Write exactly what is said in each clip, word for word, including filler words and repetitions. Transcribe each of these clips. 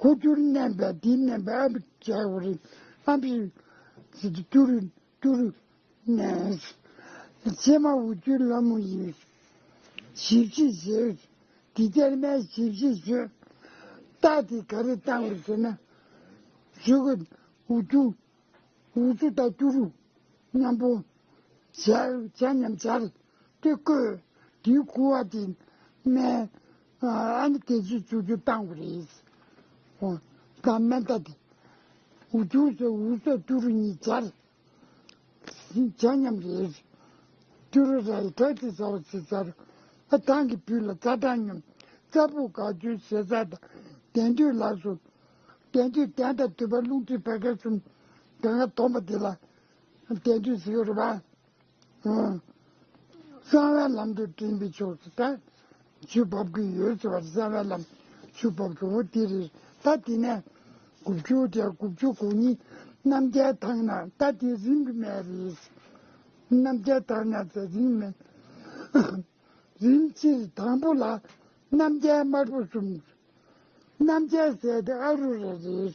འུ་ཚུར་མནན་པས་འདི་མནན་པས་ཨ་མི་བྱ་བ་རེད། ཨ་མི་ཟེར་ཏེ་ཏུ་རུ་ཏུ་རུ་མནན། བྱེ་མ་འུ་ཚུའི་ལྷ་མོ་ཡིན། ཞིབ་ཞིབ་བྱེད། འདི་ཅར་མའི་ཞིབ་ཞིབ་བྱེད། རྟགས་དེ་ག་རེ་བཏང་བ་ཟེར་ན། ཞུ་གི་འུ་ཚུ་འུ་ཚུ་དང་ཏུ་རུ་མཉམ་པོ་བྱ་བྱ་མཉམ་སྦྱར་ཏེ་བཀོད། དེའི་ཁུ་བ་དེ་སྨན་ཨ་ནི་དེ་ཚོས་བཅུ་བཅུ་བཏང་བ་རེད། ཨོ། ད་སྨན་ད་དེ་འུ་ཚུ་ཟེར་འུ་ཚུ་ཏུ་རུ་གཉིས་སྦྱར། བྱ་མཉམ་རེད། ཏུ་རུ་ར་ཡི་གྲ་དེ་ཟ་བ་ཅི་ཟ་རུ། ཨ་ཐང་གི་བུ་ལ་རྩ་གྲང་སྙོམས། རྩ་ཕུག་དགའ་སྐྱོའི་ཟས་ཟ་དང་། དེང་དུས་ལགས་སོ། དེང་དུས་གདན་དང་འདུས་པ་རླུང་མཁྲིས་བད་ཀན་གསུམ་གང་ག་སྡོམ་པ་དེ་ལ། དེང་དུས་ཟེར་གྱི་རེད་པ། ཨང་། གསང་བའི་ལམ་དུ་འདྲེན་པའི་ཕྱོགས་སུ་ད་ཆུ་འབབ་ཀྱི་ཡོད་ཟེར་བ་རེད། གསང་བའི་ལམ་ཆུ་འབབ་འགྲོ་བོ་དེ་རེད། ད་དེ་ནས་དགུ་བཅུ་དེ་དགུ་བཅུ་གོ་གཉིས་རྣམ་རྒྱལ་ཐང་ན། ད་དེ་རིམ་གྱིས་སྨན་རེད། རྣམ་རྒྱལ་ཐང་ན་ཟེར་རིམ་སྨན། རིམ་སྤྱིར་དང་པོ་ལ་རྣམ་རྒྱལ་དམར་པོ་གསུམ། རྣམ་རྒྱལ་ཟེར་དེ་ཨ་རུ་ར་རེད།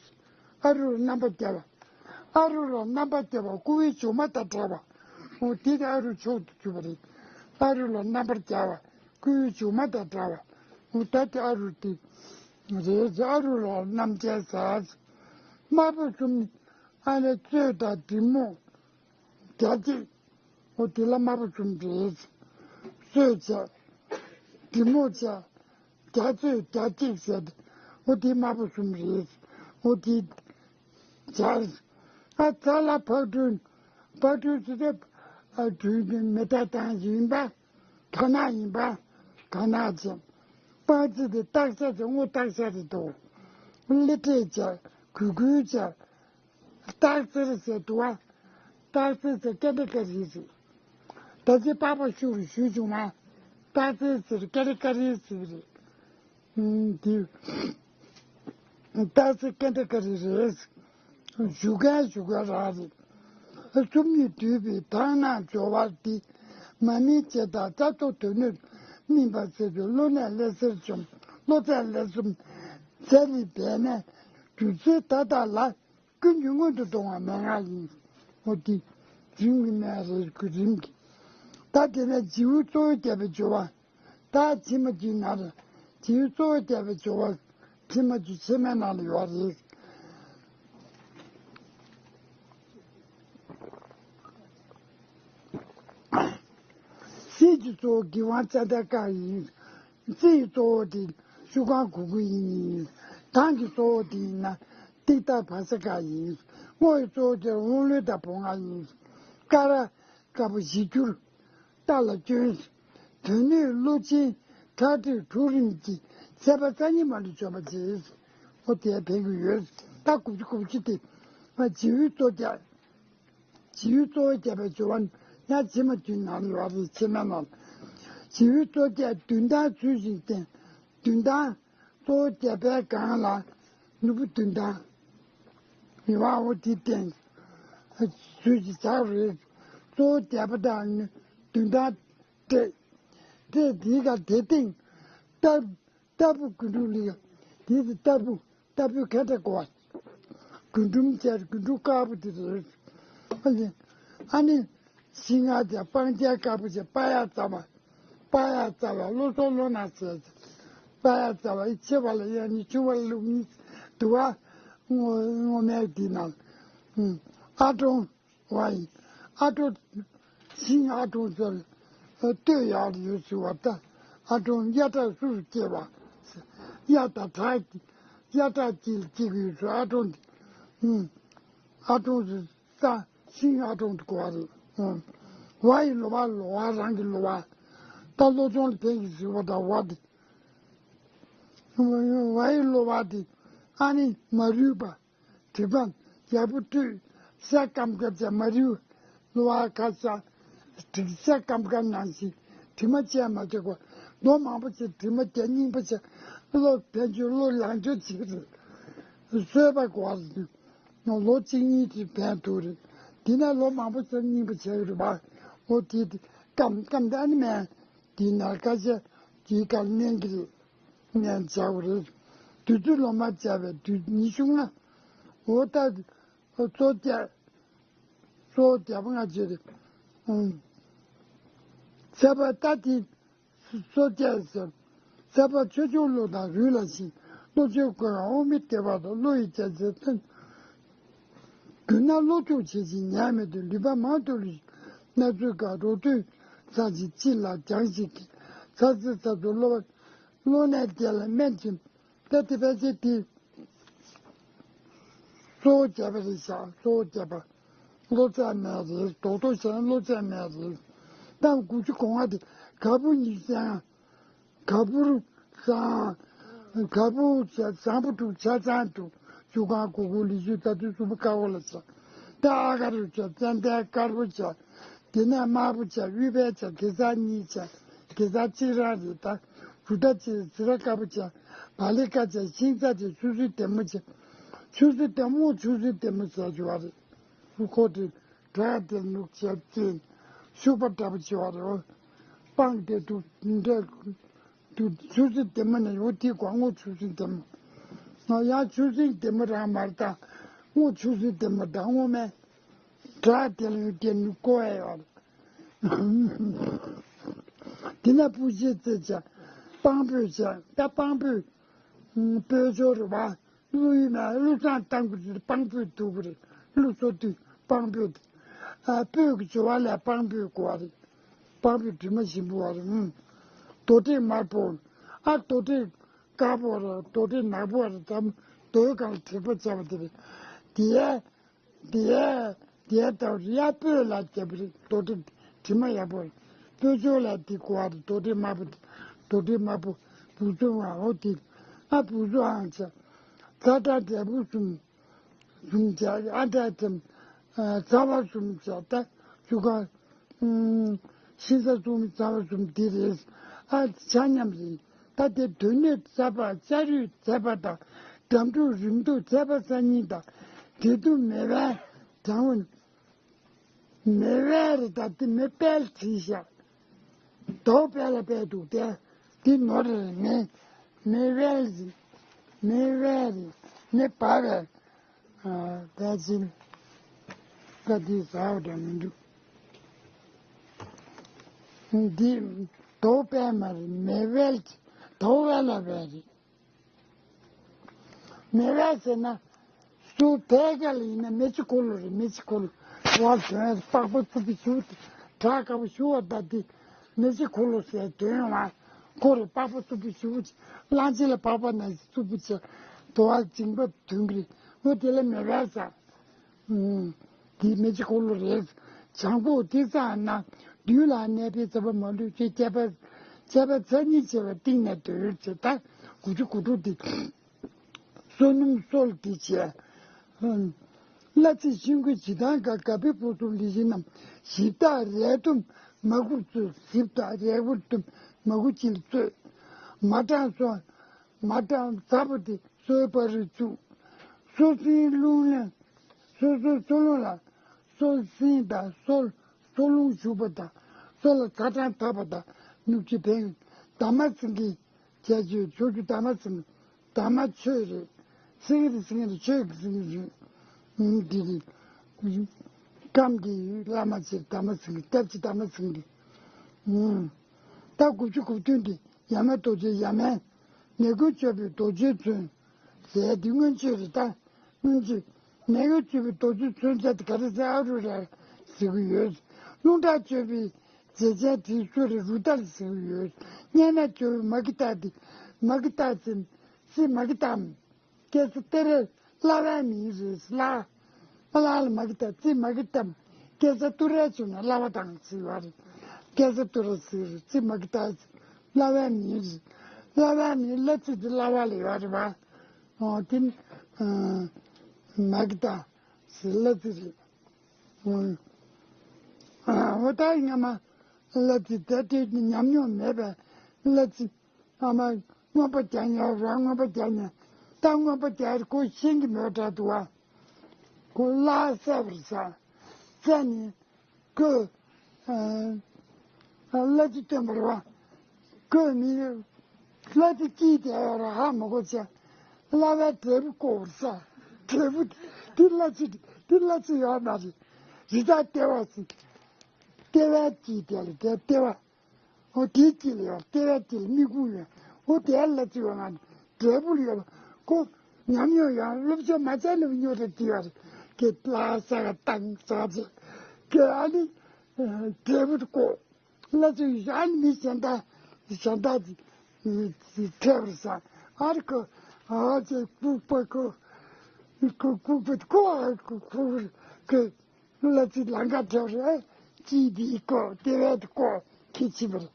ཨ་རུ་ར་རྣམ་པར་རྒྱལ་བ། ཨ་རུ་ར་རྣམ་པར་རྒྱལ་བ་སྐུ་བའི་མཇུག་མ་དང་འདྲ་བ། འོ་དེ་དེ་ཨ་རུ་མཆོག་ཏུ་གྱུར་པ་རེད། ཨ་རུ་ར་རྣམ་པར་རྒྱལ་བ་སྐུ་བའི་མཇུག་མ་དང་འདྲ་བ། འོ་ད་དེ་ཨ་རུ་དེ་རེད། ཨ་རུ་ར་རྣམ་རྒྱལ་ཟེར། དམར་པོ་གསུམ་ཨ་ནི་གཙོད་དང་འབྲི་མོ། རྒྱ་སྐྱེགས། འོ་དེ་ལ་དམར་པོ་གསུམ་རེད། གསོད་བྱ། འབྲི་མོ་བྱ། རྒྱ་གཙོད་རྒྱ་སྐྱེགས་བྱ། འོ་དེ་དམར་པོ་གསུམ་རེད། འོ་དེ་བྱ། ཨ་ཚ་ལ་ཕག་གྲུ། ཕག་གྲུ་ཟེར་དེ་ཨ་གྲུ་མེ་སྟག་དང་ཡིན་པ། དར་ནག་ཡིན་པ། དར་ནག་བྱ། སྤང་རྩི་དེ་སྟག་ཤ་བྱ། སྔོ་སྟག་ཤ་རེད་དོ། གླེ་སྤྲད་བྱ། གུ་གུལ་བྱ། སྟག་རྩེར་ཟེར་འདུག་བ། སྟག་རྩེར་ཟེར་ཀེན་ཌ་ཀ་རི་རེད། ད་ཅི་པགས་པ་ཤུ་རུ་ཞུས་བྱུང་བ། སྟག་རྩེར་ཟེར་ཀེན་ཌ་ཀ་རི་ཟེར་རེད། ཨུམ། དེ་སྟག་རྩེ་ཀེན་ཌ་ཀ་རི་རེད། ཞུ་མཁན་ཞུ་མཁན་རང་རེད། རྩོམ་ཡིག་བསྡུས་པའི་དག་སྣང་སྦྱོར་བ་འདི། མ་སྨིན་བྱས་དང་རྩ་ཐོག་དོན་སྣོད་སྨིན་པ་ཟེར་བའི་བློ་གནས་ཀླད་ཟེར་བཅོམ། བློ་རྫས་ཀླད་གསུམ་རྫས་ལས་འབད་ནས་བསྒྱུར་ཚུལ་ད་ལྟ་ལ། ཀུན་གྱིས་སྔོན་དུ་གཏོང་བ་མན་ངག་ཡིན། འོ་འདི་རིམ་གྱིས་སྨན་རེད། ཀུན་རིམ་གྱིས། ད་དེ་ནས་རྗེའུ་གཙོ་བོ་རྒྱས་པའི་སྦྱོར་བ། ད་ཕྱི་མ་རྒྱུད་ནང་ལ་རྗེའུ་གཙོ་བོ་རྒྱས་པའི་སྦྱོར་བ་ཕྱི་མ་རྒྱུད་ཕྱི་མའི་ནང་ལ་ཡོད་རེད། གསེར་གྱི་གཙོ་བོ་གི་ཝང་ཙན་དན་དཀར་ཡིན། རྩི་ཡི་གཙོ་བོ་དེ་ཤུ་གང་གུ་གུ་ཡིན། ཡིན། དང་གི་གཙོ་བོ་དེ་ཡིན་ན་ཏིག་ཏ་བ་ས་དཀར་ཡིན། སྔོ་ཡི་གཙོ་བོ་དེ་འོང་ལུས་དང་བོང་ང་ཡིན། ཀ་ར་དཀར་པོ་བཞི་འགྱུར། རྟ་ལ་སྐྱོན། དོན་སྣོད་བློ་ཆེན་ཁྲག་ཁྲིག་དྲུག་རིམ་གྱིས་ཚེས་པ་རྩ་གཉིས་མ་ལུས་འཇོམས་པར་བྱེད། འོ་དེ་ཕན་གྱི་ཡོད། ད་དགུ་བཅུ་གོ་བཅུ་དེ་རྗེའུའི་གཙོ་རྒྱས། རྗེའུའི་གཙོ་བོ་རྒྱས་པའི་སྦྱོར་བ་ཡང་ཕྱི་མ་རྒྱུད་ནང་ལ་ཡོད་རེད། ཕྱི་མའི་ནང་ལ། རྗེའུའི་གཙོ་རྒྱས་བདུན་ཐང་ཚུལ་བཞིན་བསྟན། བདུན་ཐང་གཙོ་བོ་རྒྱས་པའི་སྒང་ལ་ནོར་བུ་བདུན་ཐང་ཡོད་པ། འོ་དེ་བསྟན། ཚུལ་གྱི་ཆགས་རེད། གཙོ་བོ་རྒྱས་པ་དང་བདུན་ཐང་སྤྲད། སྤྲད་དེའི་སྐབས་དེ་སྟེང་ལྟ་ལྟ་བུ་རྒུན་འབྲུམ་ལི། དེ་ལྟ་བུ་ལྟ་བུའི་ཁ་འབྲས་གོ་བ། རྒུན་འབྲུམ་བྱས་རྒུན་འབྲུམ་དཀར་པོ་དེ་རེད། ཨ་ནི་ཨ་ནི་ཤིང་ང་བྱས་སྤང་རྒྱན་དཀར་པོ་བྱས་པ་ཡ་རྩ་བ། པ་ཡ་རྩ་བ་བློ་སོགས་བློ་སྣ་ཟེར། པ་ཡ་རྩ་བ་ཡི་ཆེ་བ་ལ་དབྱེ་གཉིས་ཆུང་བ་ལ་ལུགས་གཉིས་འདུག་བ། སྔོ་སྔོ་སྨན་འདི་ནང་ཨ་ཀྲོང་བ་ཡིན། ཨ་ཀྲོང་། ཤིང་ཨ་ཀྲོང་ཟེར། སྟོད་ཡག་ལ་ཡོད་ཟེར་བ་ལྟ། ཨ་ཀྲོང་གཡའ་བྲག་ཟུར་སྐྱེ་བ། གཡའ་དང་བྲག་གཡའ་བྲག་དཀྱིལ་སྐྱེ་གི་ཡོད་ཟེར། ཨ་ཀྲོང་འདི། ཨ་ཀྲོང་ཟེར་ས་ཤིང་ཨ་ཀྲོང་དུ་གོ་བ་རེད། བ་ཡི་ལོ་བ་ལོ་བ་རང་གི་ལོ་བ། ད་བློ་སྦྱོང་ལ་ཕན་གི་ཟེར་བ་དང་བ་འདི། བ་ཡི་ལོ་བ་འདི་ཨ་ནི་མ་རུལ་པ། དྲི་མ་ཡག་པོ་བཀྲུས། ཤ་སྐམ་སྐམ་བྱས་མ་རུལ། ལོ་བ་ཁ་ཤ། དྲི་ཤ་སྐམ་སྐམ་ནང་བཞིན་དྲི་མ་ཅན་མ་བྱེད་དགོས། ལོ་མང་པོ་ཅིག་དྲི་མ་རྒྱག་རྙིང་པ་བྱས། བློ་ཕན་ཆོད་བློ་ལངས་ཆོད་ཅིག་རེད། གསོས་པ་དགོས་རེད། ལོ་གཅིག་གཉིས་ཅིག་ཕན་ཐོགས་རེད། དེ་ནས་ལོ་མང་པོ་ཅིག་རྙིང་པ་བྱས་ཡོད་རེད་པ། འོ་དེ་དེ་སྐམ་སྐམ་དེ་ཨ་ནི་མེད། དེ་ན་ཁ་ཤས་དེའི་ཁར་གནས་ཀྱི་རེད། ངས་བྱ་བ་རེད། བདུད་རྩི་ལོ་མ་བྱ་བའི་དུས་ཉི་ཤུ་ལྔ། འོ་ད་གཙོ་བྱས་གཙོ་བོ་བརྒྱ་པ་ལྔ་བཅུ་རེད། ཨང་། ཚེ་བ་ལྟ་དེ་གཙོ་བྱས་ཟེར། ཚེ་བ་ཆོས་སྐྱོང་བློ་དང་རུས་ལ་ཞིང་། བློ་ཆོས་སྐུ་ཡང་དབང་མི་སྟེར་བ་དང་། བློ་ཡི་རྒྱལ་མཚན་སྟོན། རྒྱུ་ན་བློ་ཆོག་བྱེད་ཅིང་ཉལ་མི་སྡོད། ལུས་པ་མང་དུ་ལུས་ཤིང་སྣ་ཚོགས་དཀའ། རོ་སྟོད་ཚར་གཅིག་གཅིག་ལ་གྱང་ཞིག་གིས། ཚར་ཚུར་ཚར་ཚུར་གློ་བ་གློ་ནད་བརྒྱ་ལ་སྨན་གྱིས། ད་དེ་ཕལ་ཆེར་དེ་གཙོ་བོ་བརྒྱ་པ་རེད་ཤག་གཙོ་བོ་བརྒྱ་པ། གློ་ཚད་མེད་རེད། རྡོག་རྡོག་བྱས་ན་གློ་ཚད་མེད་རེད། ད་དགུ་བཅུ་གོང་བ་དེ་ག་བུ་ཉིས་བརྩེགས། ག་བུར་བཟང་། ག་བུ་བྱ་བཟང་པོ་དྲུག་ཆ་ཚང་དྲུག་ཆུ་སྒང་གུ་གུ་ལི་ཤུ་ད་དུ་སུ་པ་ཀ་བོ་ལ་བྱ། ད་ཨ་ག་རུ་བྱ་ཙན་དན་དཀར་པོ་བྱ། དེ་ནས་དམར་པོ་བྱ། དབུས་པའི་བྱ། གེ་སར་གཉིས་བྱ། གེ་སར་གཅིག་རང་རེད། ད་རུ་ཏྲ་བྱ། ཟི་ར་དཀར་པོ་བྱ། བ་ལི་ཀ་བྱ། ཤིང་ཚ་བྱ། ཆུ་སྲིན་ལྡེ་མོ་བྱ། ཆུ་སྲིན་ལྡེ་མོ་ཆུ་སྲིན་ལྡེ་མོ་བྱ་བྱ་བ་རེད། ཁོ་དེ་བྲག་དེར་ནུབ་བྱས་ཏེ་ཤུག་པ་འདྲ་པོ་བྱེད་པ་རེད། སྤང་དེ་དུ་འདྲ་དུ་ཆུ་སྲིན་ལྡེ་མོ་ནས་ཡོང་དེ་གོ་སྔོ་ཆུ་སྲིན་ལྡེ་མོ། ང་ཡང་ཆུ་སྲིན་ལྡེ་མོ་རང་མ་རེད་ད། སྔོ་ཆུ་སྲིན་ལྡེ་མོ་ད་སྔོ་མེ་བྲག་དེ་ལ་ཡོང་དེ་ནུབ་གོ་ཨེ་ཡོད། དེ་ན་སྤུ་ཤད་རྩེ་བྱ། སྤང་སྤོས་བྱ། ད་སྤང་སྤོས། སྤོས་ཆོག་རེད་བ། ཀླུ་ཡིན་ན་ཀླུ་བསང་བཏང་དགོས་དུས་སྤང་སྤོས་བཏུག་གི་རེད། ཀླུ་གསོ་དུས་སྤང་སྤོས་དེ། ཨ་སྤོས་ཀྱི་སྦྱོར་བ་ལ་སྤང་སྤོས་གོ་བ་རེད། སྤང་སྤོས་དྲི་མ་ཞིམ་པོ་བ་རེད། ཨུམ། རྡོར་དྲིལ་དམར་པོ། ཨ་རྡོར་དྲིལ་དཀར་པོ་རེད། རྡོར་དྲིལ་ནག་པོ་རེད། ཙམ་རྡོའི་སྒང་ལ་དྲེག་པ་བྱ་བ་དེ་རེད། དེ་ཡས་དེ་ཡས་དེ་ཡས་ལྟ་བུ་རེད། ཡ་སྤོས་ལ་རྒྱབ་རེད། རྡོར་དྲིལ་དྲི་མ་ཡག་པོ་རེད། སྤོས་ཆོག་ལ་དེ་གོ་བ་རེད། རྡོར་དྲིལ་དམར་པོ་དེ། རྡོར་དྲིལ་དམར་པོ་བུ་ཚོ་བ་འོ་དེ། ཨ་བུ་ཚོ་ཨང་བྱ། ཚ་གྲང་འབྲས་བུ་གསུམ། གསུམ་བྱ། ཨ་འདྲ་ཙམ། ཚ་བ་གསུམ་བྱ། ད་ཆུ་ཁ། ཤིང་ས་གསུམ། ཚ་བ་གསུམ་དེ་རེད། ཨ་ཆ་མཉམ་རེད། ད་དེ་སྡོད་གནས་ཚ་བ་ལྕགས་རིགས་མཛེས་པ་དང་། འགྲམ་འཁྲུག་རིམས་དུག་མཛེས་པ་གསར་རྙིང་དང་། འབྲས་དུག་མེ་བལ་གྲང་བ། མེ་བལ་རེད། ད་དེ་མེ་བལ་བྲིས་ཤག་དོ་བལ་ལ་བལ་འདུག་སྟེ། འདི་ནོར་རེད། མེ་མེ་བལ་ཟིན། མེ་བལ་རེད། མེ་བལ་རེད། ཨ་བལ་ཟིན། ཀ་འདི་ཟ་བ་འདྲ་མི་འདུག་འདི་དོ་བལ་མ་རེད། མེ་བལ། དོ་བལ་ལ་བལ་རེད། མེ་བལ་ཟེར་ན། སུ་དེ་ག་ལ་ཡིན་ན་མེ་ལྕེ་འཁོར་ལོ་རེད། མེ་ལྕེ་འཁོར་ལོ། བ་དོན་པགས་པ་རྩུབ་པོ་ཞུ། བྲག་དཀར་པོ་ཞུ་བ་ད་དེ། མེ་ལྕེ་འཁོར་ལོ་ཟེར་དོན་ཡོང་བ། ཁོ་རེ་པགས་པ་རྩུབ་པོ་ཞུ། གླང་ཆེན་ལ་པགས་པ་ན་རྩུབ་པོ་བྱས། དོ་བ་འཇིང་པ་དོན་གི་རེད། འོ་དེ་ལ་མེ་བལ་ཟེར། ཨུམ། འདི་མེ་ལྕེ་འཁོར་ལོ་རེད། བྱང་ཁོག་དེ་ཙམ་ན། བདུད་ལ་གནས་པའི་ཚ་བ་མ་ལུས་ཆེ། བཅས་པ། བཅས་པ་ཚ་སྙིགས་བྱེ་བ་གཏིང་ནས་སྡོད་ཅེས། ད་དགུ་བཅུ་གོ་དྲུག་འདི། བསོད་སྙོམས་གསོལ་འདི་བྱས། ཨུམ། གླ་རྩི་ཤིང་ཁུས་བྱི་ཐང་ག་ག་པི་ཕོ་སུམ་ལི་ཤིང་རྣམས་ཞིབ་བཏགས་རས་དུམ་མ་ཁུར་བཙོས། ཞིབ་བཏགས་རས་ཁུར་དུམ་མ་ཁུར་ཅིག་ལ་བཙོས། མ་གྲང་སོ། མ་གྲང་ཚ་པོ་དེ། སོའི་བར་དུ་བཅུག་སོ་སྲིན་རླུང་ལ། སོ་སོའི་སོ་རླུང་ལ། སོ་སྲིན་དང་སོ། སོ་རླུང་ཞུགས་པ་དང་། སོ་ལ་ཚ་གྲང་དག་པ་དང་། ནུབ་ཕྱེད་ཕན་ཡོན། དྷརྨ་སེང་གེ་བྱས་བྱས། ཕྱོགས་བཅུ་དྷརྨ་སེང་གེ། དྷརྨ་ཆོས་རེད། སེང་གེ་རེད། སེང་གེ་རེད། ཆོས་ཀྱི་སེང་གེ་རེད། ཨུམ། འདི་རེད། ཀམ་གྱི་བླ་མ་ཆེ་དྷརྨ་སེང་གེ། སྟབས་ཆེ་དྷརྨ་སེང་གེ། ཨུམ། ད་དགུ་བཅུ་གོ་བདུན་འདི་ཡ་མ་རྡོ་རྗེ། ཡ་མ། མི་མགོ་གཅོད་པའི་རྡོ་རྗེ་མཚོན་ཟེར་འདི་མངོན་སྤྱོད་རེད་ད། སྔོན་ཆད་མེ་ཡོ་གཅོད་པའི་རྡོ་རྗེ་མཚོན་ཆ་དེ་ག་རེ་ཟེར། ཨ་རུ་ར་ཟེར་གི་ཡོད། རླུང་ཁྲག་གཅོད་པའི་རྫས་ཆེན་དེ་སུ་རེད། རུ་ཏ་ལ་ཟེར་གི་ཡོད། གཉན་ན་གཅོད་པའི་མ་གི་ཏ་དེ། མ་གི་ཏ་ཟེར། སི་མ་གི་ཏ། སྐད་ཆ་དེ་རེད། གླ་བའི་མིང་རེད། གླ། གླ་ལ་མ་གི་ཏ། རྩི་མ་གི་ཏམ། སྐད་ཆ་ཏུ་རེ་བྱུང་ན་གླ་བ་དང་ཟེར་བ་རེད། སྐད་ཆ་ཏུ་རེ་ཟེར་རེད། རྩི་མ་གི་ཏ་ཟེར། གླ་བའི་མིང་རེད། གླ་བའི་མིང་། གླ་རྩི་དེ་གླ་བ་ལ་ཡོད་རེད་བ། ཨོ་དེ་ནི། ཨ། མ་གི་ཏ་ཟེར་གླ་རྩི་རེད། ཨོ། ཨ། འོ་ད་སྔ་མ་གླ་རྩི་དེ་དེ་ཉམས་མྱོང་མེད་པའི་གླ་རྩི། ཨ་མ་རྔོན་པ་རྒྱག་མཁན་རང་རྔོན་པ་རྒྱག་མཁན། ད་རྔོན་པ་རྒྱག་ཁོ་ཤེས་ཀྱི་མེད་འདྲ་འདུག་ཨ། ཁོ་གླ་བསད་པར་བྱ། བསད་ནས་ཁོས། ཨ། གླ་རྩི་བཏོན་པ་རེད་བ། ཁོས་མི། གླ་རྩི་སྐྱིད་དེ་ཡོད་ར་ཧ་མ་གོ་བྱས། བསླབ་པའི་འབྲས་བུ་བཀོད་པར་བྱ། འབྲས་བུ་དེ་བསླབ་ཚུལ་དེ་བསླབ་ཚུལ་ཡོད་མ་རེད། རི་དྭགས་ལྟེ་བ་ཟེར། ལྟེ་བའི་དཀྱིལ་དེ་ལ་དེ་ལྟེ་བ། འོ་དེའི་དཀྱིལ་ལ་ཡོད། ལྟེ་བའི་དཀྱིལ་ལ་མིག་ཁུང་ཡོད། འོ་དེ་ལ་ཚུར་ཡོང་ང་འབྲས་བུ་ཡོད། ཁོ་ཉམས་མྱོང་ཡང་སློབ་སྦྱོང་མ་བྱས་ན་སྨྱོ་རེ་དེ་ཡོད་རེད། ཀྱེ་ལ་ས་ག་བཏང་ས་ཚེ་ཀྱེ་ཨ་ནི་འབྲས་བུ་བཀོད། ལ་ཚུར་ཡང་མི་གཞན་དག་གཞན་དག་ཅིག་ཐེབས་རེད་ས། ཨ་རི་ཁོ་ཨ་ཅེ་ལྐུགས་པ་ཁོ་ཁོ་ལྐུགས་པ་ཁོ་ཨ་ཁོ་ཁོ་ཁོ། ལ་ཚིག་ལང་ཀ་དྲ་རེད། ཅིའི་དེའི་ཀོ་ལྟེ་བའི་ཀོ་ཁྱི་ཆིབ་རེད།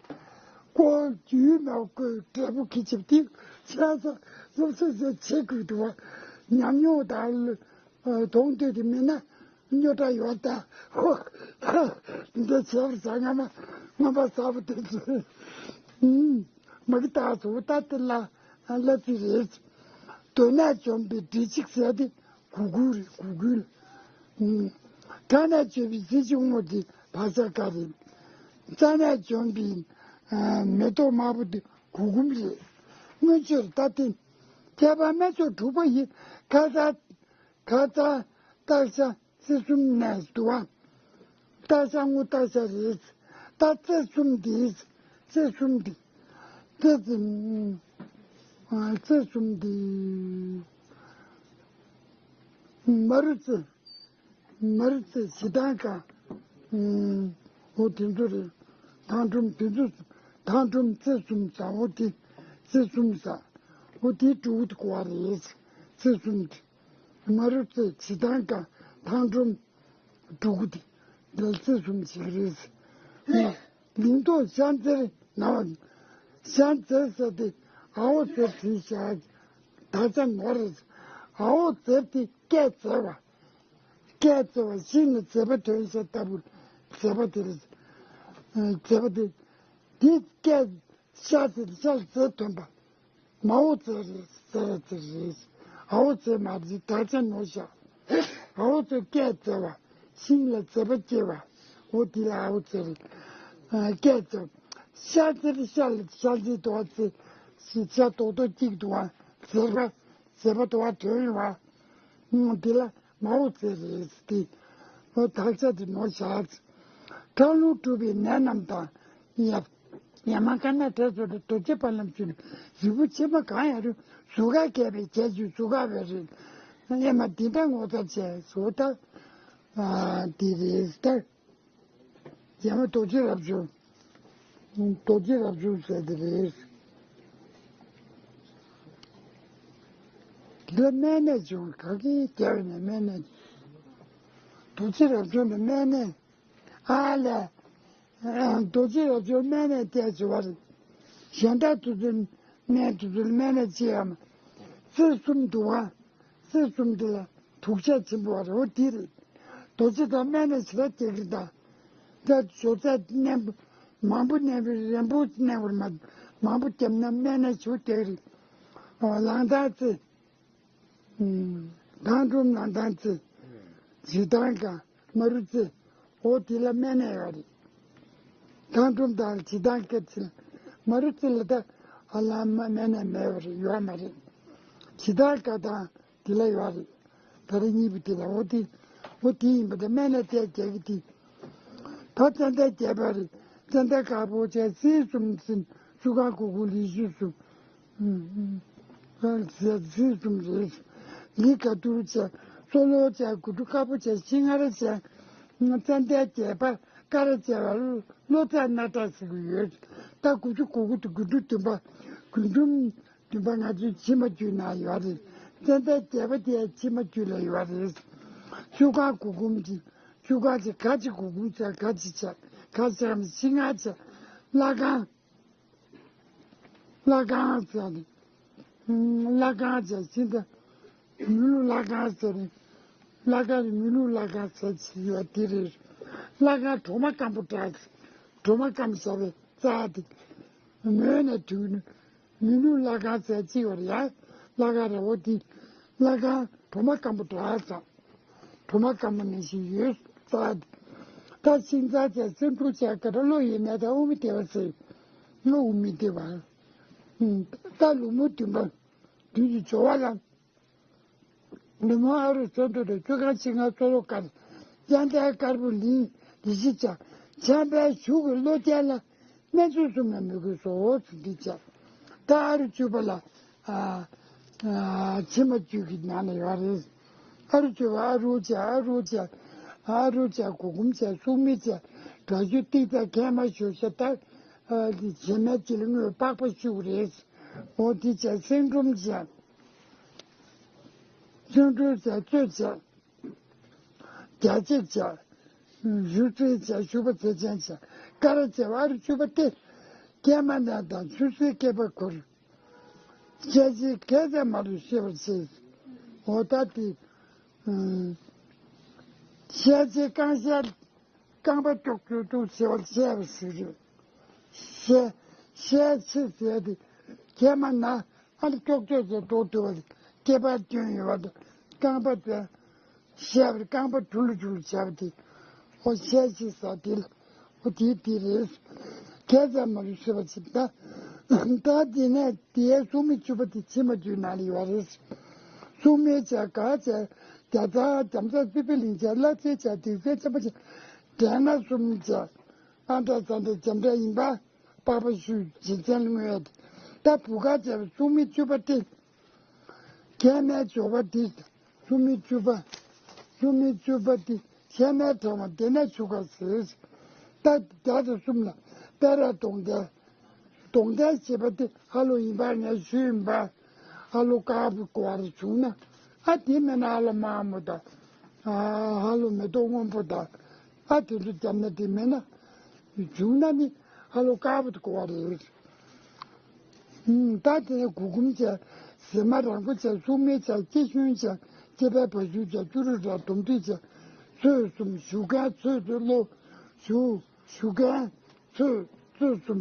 ཀོ་རྒྱུས་མ་ཀོའི་འབྲས་བུ་ཁྱི་ཆིབ་དེ་ཆ་ཚ་སློབ་གསོ་ཟེར་བྱེད་དགོས་འདུག་བ། ཉམས་མྱོང་དང་གདོང་ཐུག་དེ་མེད་ན་རྙོག་དྲ་ཡོད་ད། ཧོ་འདི་བྱས་པར་བྱ་ང་མ་ངོ་མ་ཟ་བ་དེ་ཚོ་མ་གི་ད་ཚོ་ད་དེ་ལ་ལ་ཚིག་རེད། དོན་ན་བཅོམ་པའི་འབྲས་ཆིག་ཟེར་དེ། གུ་གུལ་རེད། གུ་གུལ། ཨུམ། གྲང་ནས་བཅོམ་པའི་ཟས་བཅུད་སྔོ་དེ་བག་ཆགས་དཀར་རེད། རྩ་ནས་བཅོམ་པའི་ཨ་མེ་ཏོག་དམར་པོ་དེ་གུར་གུམ་རེད། སྔོན་ཆད་ད་ཐེངས་ཁྱད་པར་སྨན་མཆོག་དྲུག་པ་ཡི་ཁ་ཚ་ཁ་ཚ་སྟག་ཤ་རྩེ་གསུམ་ནས་འདུ་བ། སྟག་ཤ་སྔོ་སྟག་ཤ་རེད། ད་རྩེ་གསུམ་དེ་རྩེ་གསུམ་དེ་རྩེ་གསུམ་ཨ་རྩེ་གསུམ་དེ། མ་རུ་རྩེ། མ་རུ་རྩེ་བྱེ་ཐང་ཀ་འོ་དེ་ཚོ་རེད། ཐང་ཕྲུམ་དེ་ཚོ་ཐང་ཕྲུམ་རྩེ་གསུམ་ཟ། འོ་དེ་རྩེ་གསུམ་ཟ། འོ་དེ་དྲུག་དེ་གོ་བ་རེད། རྩེ་གསུམ་དེ་མ་རུ་རྩེ་བྱེ་ཐང་ཀ་ཐང་ཕྲུམ་དྲུག་དེ་དེ་རྩེ་གསུམ་ཞིག་རེད། ལིང་ཏོག་ཤར་རྩེར་ན་བ། ཤར་རྩེར་ཟེར་ཏེ་ཨའོ་རྩེར་བྲིས་བཞག་ད་ཆ་ནོར་རེད། ཨའོ་རྩེར་དེ་སྐད་རྩེ་བ། སྐད་རྩེ་བ་ཤིང་ལ་མཛེས་པ་ཐོན་ཤག་ལྟ་བུ་མཛེས་པ་དེ་རེད། མཛེས་པ་དེ་དེ་སྐད་ཤ་ཟེར་ཤ་ལ་མཛེས་ཐོན་པ། མའོ་ཙེ་རེད། ཙེ་རེད་ཙེ་རེད། ཨའོ་ཙེ་མ་རེད། ད་ཆ་ནོར་ཤག་ཨའོ་ཙེ་སྐད་རྩེ་བ། ཤིང་ལ་མཛེས་པ་སྐྱེ་བ། འོ་དེ་ལ་ཨའོ་ཙེ་རེད། ཨ་སྐད་རྩེ་བ། ཤ་ཙེ་རེད། ཤ་ལ་ཤ་ཙེ་དོ་ཙེ། ཤ་རྡོག་རྡོག་གཅིག་འདུག་ཨ། མཛེས་པ་མཛེས་པ་དོ་བ་དོན་ཡོད་བ། ཨང་དེ་ལ་མའོ་ཙེ་རེད་དེ། འོ་དག་ཆ་དེ་ནོར་ཤག་ཁྲག་རླུང་འཁྲུགས་པའི་ནད་རྣམས་དང་། ཡ་ཡ་མ་ཀ་ན་དྲ་ཚོ་རྡོ་རྗེ་དཔལ་ལམ་ཆུན་རིལ་བུ་ཕྱེ་མ་གང་ཡང་རུ་གཟུགས་ཁ་སྐྱེས་པའི་ཁྱད་ཆོས་གཟུགས་ཁ་བའི་རིལ། ཡ་མ་འདི་འདྲ་ངོ་ཚ་བྱས་བཟོ་ད། ཨ་འདི་རེད་ད། ཡ་མ་རྡོ་རྗེ་རབ་བྱུང་། རྡོ་རྗེ་རབ་བྱུང་ཟེར་དེ་རེད། འདི་ལ་སྨན་གནས་བྱུང་ག་གི་རྒྱལ་བ་ནས་སྨན་གནས། རྡོ་རྗེ་རབ་བྱུང་ལ་སྨན་གནས། ཨ་ལས། རྡོ་རྗེ་རབ་བྱུང་སྨན་གནས་བསྟན་བྱ་བ་རེད། གཞན་དག་དེ་ཚོའི་སྨན་དེ་ཚོ་ལ་སྨན་གནས་ཅི་ཡང་མ། རྩེ་གསུམ་འདུ་བ། རྩེ་གསུམ་དེ་ལ་དུག་ཤ་ཆེན་པོ་བ་རེད། འོ་དེ་རེད། རྡོ་རྗེ་དང་སྨན་གནས་ཇི་ལྟར་རྒྱག་གི་དང་། ད་ཞོ་རྩ་མཉམ་པོ་མང་པོ་མནན་པའི་རན་པོ་མནན་པར་མ་མང་པོ་བརྒྱབ་ན་སྨན་གནས་ཇི་ལྟར་རྒྱག་རེད། འོ་ལང་ཐང་རྩེ། ཐང་ཕྲུམ་ལང་ཐང་རྩེ། བྱེ་ཐང་ཀ་མ་རུ་རྩེ། འོ་དེ་ལ་སྨན་གནས་ཡོད་རེད། ཐང་ཕྲུམ་དང་བྱེ་ཐང་ཀ་རྩེ་ལ་མ་རུ་རྩེ་ལ་ད་ཨ་ལ་མ་སྨན་གནས་མེད་པ་རེད། ཡོད་མ་རེད། བྱེ་ཐང་ཀ་དང་དེ་ལ་ཡོད་རེད། ད་རེས་གཉིས་པོ་དེ་ལ་འོ་དེ་འོ་དེ་ཡིན་པ་དང་སྨན་གནས་དེ་རྒྱག་གི་དེ། ད་ཙན་དན་བརྒྱད་པ་རེད། ཙན་དན་དཀར་པོ་བྱས་ཟས་གསུམ་ཟིན་ཆུ་ཁང་གུ་གུ་ལི་ཞུ་སུ། ཟས་ཟས་གསུམ་རེད། ལི་ག་དུར་བྱས་སོ་ལོ་བྱས་གུ་དུ་དཀར་པོ་བྱས་ཤིང་མངར་བྱས། ཙན་དན་བརྒྱད་པ་དཀར་བྱས་པ་བློ་རྩ་སྣ་དྲག་ཟེར་གི་ཡོད། ད་གུ་ཆུ་གུ་གུ་དུ་གུ་དུ་དུམ་པ་གུ་དུམ། བདུན་པ་ང་ཚོའི་ཕྱི་མ་རྒྱུད་ན་ཡོད་རེད། ཙན་དན་བརྒྱད་པ་དེ་ཕྱི་མ་རྒྱུད་ལ་ཡོད་རེད། ཆུ་ཁང་གུ་གུམ་གྱི་ཆུ་ཁང་གི་ག་ཅི་གུ་གུམ་བྱས་ག་ཅི་བྱས་ག་ཅི་བྱས་ཤིང་མངར་བྱས་ལྷ་ཁང་། ལྷ་ཁང་ཟེར་ནས་ལྷ་ཁང་བྱས་ཤིང་ད་མི་ལུ་ལྷ་ཁང་ཟེར་ནས་ལྷ་ཁང་རེད། མི་ལུ་ལྷ་ཁང་ཟེར་གྱི་ཡོད་དེ་རེད། ལྷ་ཁང་གྲོ་མ་སྐམ་པོ་འདྲ་གྲོ་མ་སྐམ་ཟ་བའི་རྩྭ་དེ་མོས་ནས་དུས་ནི། མི་ལུས་ལྷ་ཁང་ཟེར་ཅིག་ཡོད་རེད་ཡ། ལྷ་ཁང་རེད། འོ་དེ་ལྷ་ཁང་གྲོ་མ་སྐམ་པོ་འདྲ་ཙང་། གྲོ་མ་སྐམ་པོ་ནང་བཞིན་ཡོད་ཙང་། ད་ཤིང་ཚང་བྱས་སེམས་འཁྲུག་བྱས་ག་འདྲ་བློ་ཡིན་ནས་ད་དབུ་མའི་བདེ་བ་ཟེར། བློ་དབུ་མའི་བདེ་བ། ད་ལུགས་མོ་བདུན་པ། བདུན་གྱི་སྦྱོར་བ་ལ། ནུབ་མོ་ཨ་རུ་ཚོན་མདོག་དང་ཆུ་སྒང་ཆེ་ང་གཙོ་ལོ་དཀར། དབྱར་ཟླའི་དཀར་པོ་ལིང་ལི་ཤི་བྱ། བྱམས་པའི་གཞུ་གི་བློ་རྒྱལ་ལ། སྨན་ཚོགས་གསུམ་ལ་མོས་གུས་སོགས་སུ་འདི་བྱ། ད་ཨ་རུ་བཅུ་པ་ལ་ཨ་ཨ་ཕྱི་མ་བཅུ་གི་ནང་ལ་ཡོད་རེད། ཨ་རུ་བཅུ་པ་ཨ་རུ་བྱ་ཨ་རུ་བྱ་ཨ་རུ་བྱ་གུར་གུམ་བྱ་སྲུང་མི་བྱ་དགྲ་གཅོད་ཏིག་ཙ་མཁལ་མ་ཞོ་ཤ་ད་ཨ་ལི་བྱེ་མའི་ལྕེ་ལ་དངོས་པགས་པ་ཤུགས་རེད། འོ་འདི་བྱ་སེང་སྒྲོམ་བྱ། ཆུ་འབྲུར་བྱ་གཙོད་བྱ། རྒྱ་ཅིག་བྱ། བཞུ་རྩེ་བྱ་བཞུ་བ་རྩེ་ཅན་བྱ། ཀ་ར་བྱ་བ་ཨ་རུ་བཅུ་པ་སྟེ། ཀྱེ་མ་ན་དང་ཆུ་སེར་སྐེད་པ་འཁོར། ཤ་ཆེ་གས་ཙམ་མ་ལུས་ཤེས་པར་བྱེད། འོ་ད་དེ། ཤ་ཆེ་རྐང་ཤ། རྐང་པ་ཀྱོག་ཀྱོག་ཏུ་བྱེད་པར་བཤད་པ་ཞིག་རེད། ཤ་ཤ་ཆེ་ཟེར་ཏེ་ཀྱེ་མ་ན། ཨ་ལ་ཀྱོག་ཀྱོག་ཅེས་འགྲོ་འདུག་པ། སྐེད་པར་སྐྱོན་ཡོད་པ་དང་རྐང་པ་དེ་བཤད་པར་རྐང་པ་གྲུ་ལུ་གྲུ་ལུ་བྱ་བ་དེ། ཨོ་ཤ་ཆེ་ཟ་དེ་ལ་ཨོ་དེ་དེ་རེད། གས་ཙམ་མ་ལུས་ཤེས་པ་ཅིག་ད། ད་དེ་ནས་དེའི་སྲུང་མི་བཅུ་པ་དེ་ཕྱི་མ་བཅུའི་ནང་ལ་ཡོད་རེད། སྲུང་མའི་བྱ་ག་བྱ་རྒྱ་ཚ་རྒྱ་ཚ་སྲིད་པའི་ལིང་བྱ་བླ་ཚེ་བྱ་དེ་ཚེ་ཚེ་པ་བྱ་དྲན་ན་གསུམ་བྱ། ཨ་འདྲ་ས་འདྲ་འཇམ་འདྲ་ཡིན་པ། པགས་པ་བཤུས་བྱེད་ཚན་ལ་མངོན་ཡོད། ད་བུ་ག་བྱས་པའི་སྲུང་མི་བཅུ་པ་སྟེ། མཁལ་མའི་སྦྱོར་བ་འདི། སྲུང་མི་བཅུ་པ། སྲུང་མི་བཅུ་པ་འདི་མཁལ་མའི་གྲང་བ་འདི་ན་ཆུ་ཁ་ཟེར། ད་བརྒྱ་དང་གསུམ་ལ་པད་ར་གདོང་འདྲ། གདོང་འདྲ་ཞེས་པ་འདི་ཧ་ལོ་ཡིན་པ་ངས་ཞུས་ཡིན་པ། ཧ་ལོ་དཀར་པོ་གོ་བ་རེ་བྱུང་ན། ཨ་དེ་མེད་ན་ཧ་ལོ་དམར་མོ་དང་། ཨ་ཧ་ལོ་མེ་ཏོག་སྔོན་པོ་དང་། ཨ་དེ་ཚོ་བརྒྱབ་ན་དེ་མེད་ན། བྱུང་ན་ནི་ཧ་ལོ་དཀར་པོ་དེ་གོ་བ་རེད། ཨུམ། ད་དེ་ནས་གུར་གུམ་བྱས། གཟེ་མ་རང་མགོ་བྱས། སྲུང་མའི་བྱས། སྐྱེ་ཤུན་བྱས། སྐྱེ་བའི་བ་ཤུན་བྱས། སྐྱུ་རུ་ར་དོམ་དྲི་བྱས། ཚོས་གསུམ་ཞུ་མཁན་ཚོས་ཚོས་བློ་ཞུ་ཞུ་མཁན་ཚོས་ཚོས་གསུམ་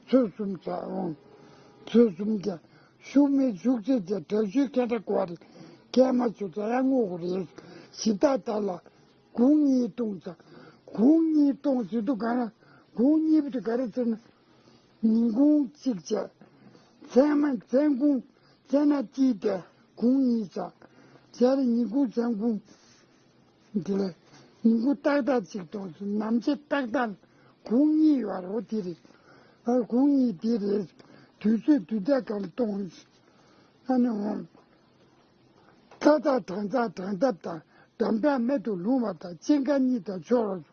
ཚོས་གསུམ་བྱས་འོང་། ཚོས་གསུམ་བྱས། ཞུ་མི་ཞུགས་ཚེ་བྱས། དྲག་ཤུལ་ཁྱེད་འདྲ་གོ་བ་རེད། ཁྱད་མ་ཚོས་ཚ་ཡང་ངོ་གོ་རེད། ཞིབ་ཏག་ཏག་ལ། གུང་གཉིས་གཏོང་བྱ། གུང་གཉིས་གཏོང་ཟེར་དུས་ག་རེ། གུང་གཉིས་པོ་དེ་ག་རེ་ཟེར་ན། ཉིན་གུང་གཅིག་བྱ། མཚན་མ་མཚན་གུང་མཚན་ན་གཅིག་དེ་གུང་གཉིས་བྱ། བྱས་ནས་ཉིན་གུང་མཚན་གུང་། འདི་ལ་ཉིན་གུང་ཏག་ཏག་གཅིག་གཏོང་ཟེར། ནམ་ཕྱེད་ཏག་ཏག་གུང་གཉིས་ཡོད་རེད། འོ་དེ་རེད། ཨ་གུང་གཉིས་དེ་རེད། དུས་ཚོད་དུས་ཚོད་གང་ལ་གཏོང་ཟེར། ཨ་ནི་འོང་། ཁ་ཚ་གྲང་ཚ་གྲང་ཐབས་དང་། འགྲམ་ལྕག་སྨད་དུ་ལྷུང་བ་དང་། གཅིན་ཁ་གཉིས་དང་ཕྱོགས་རོ།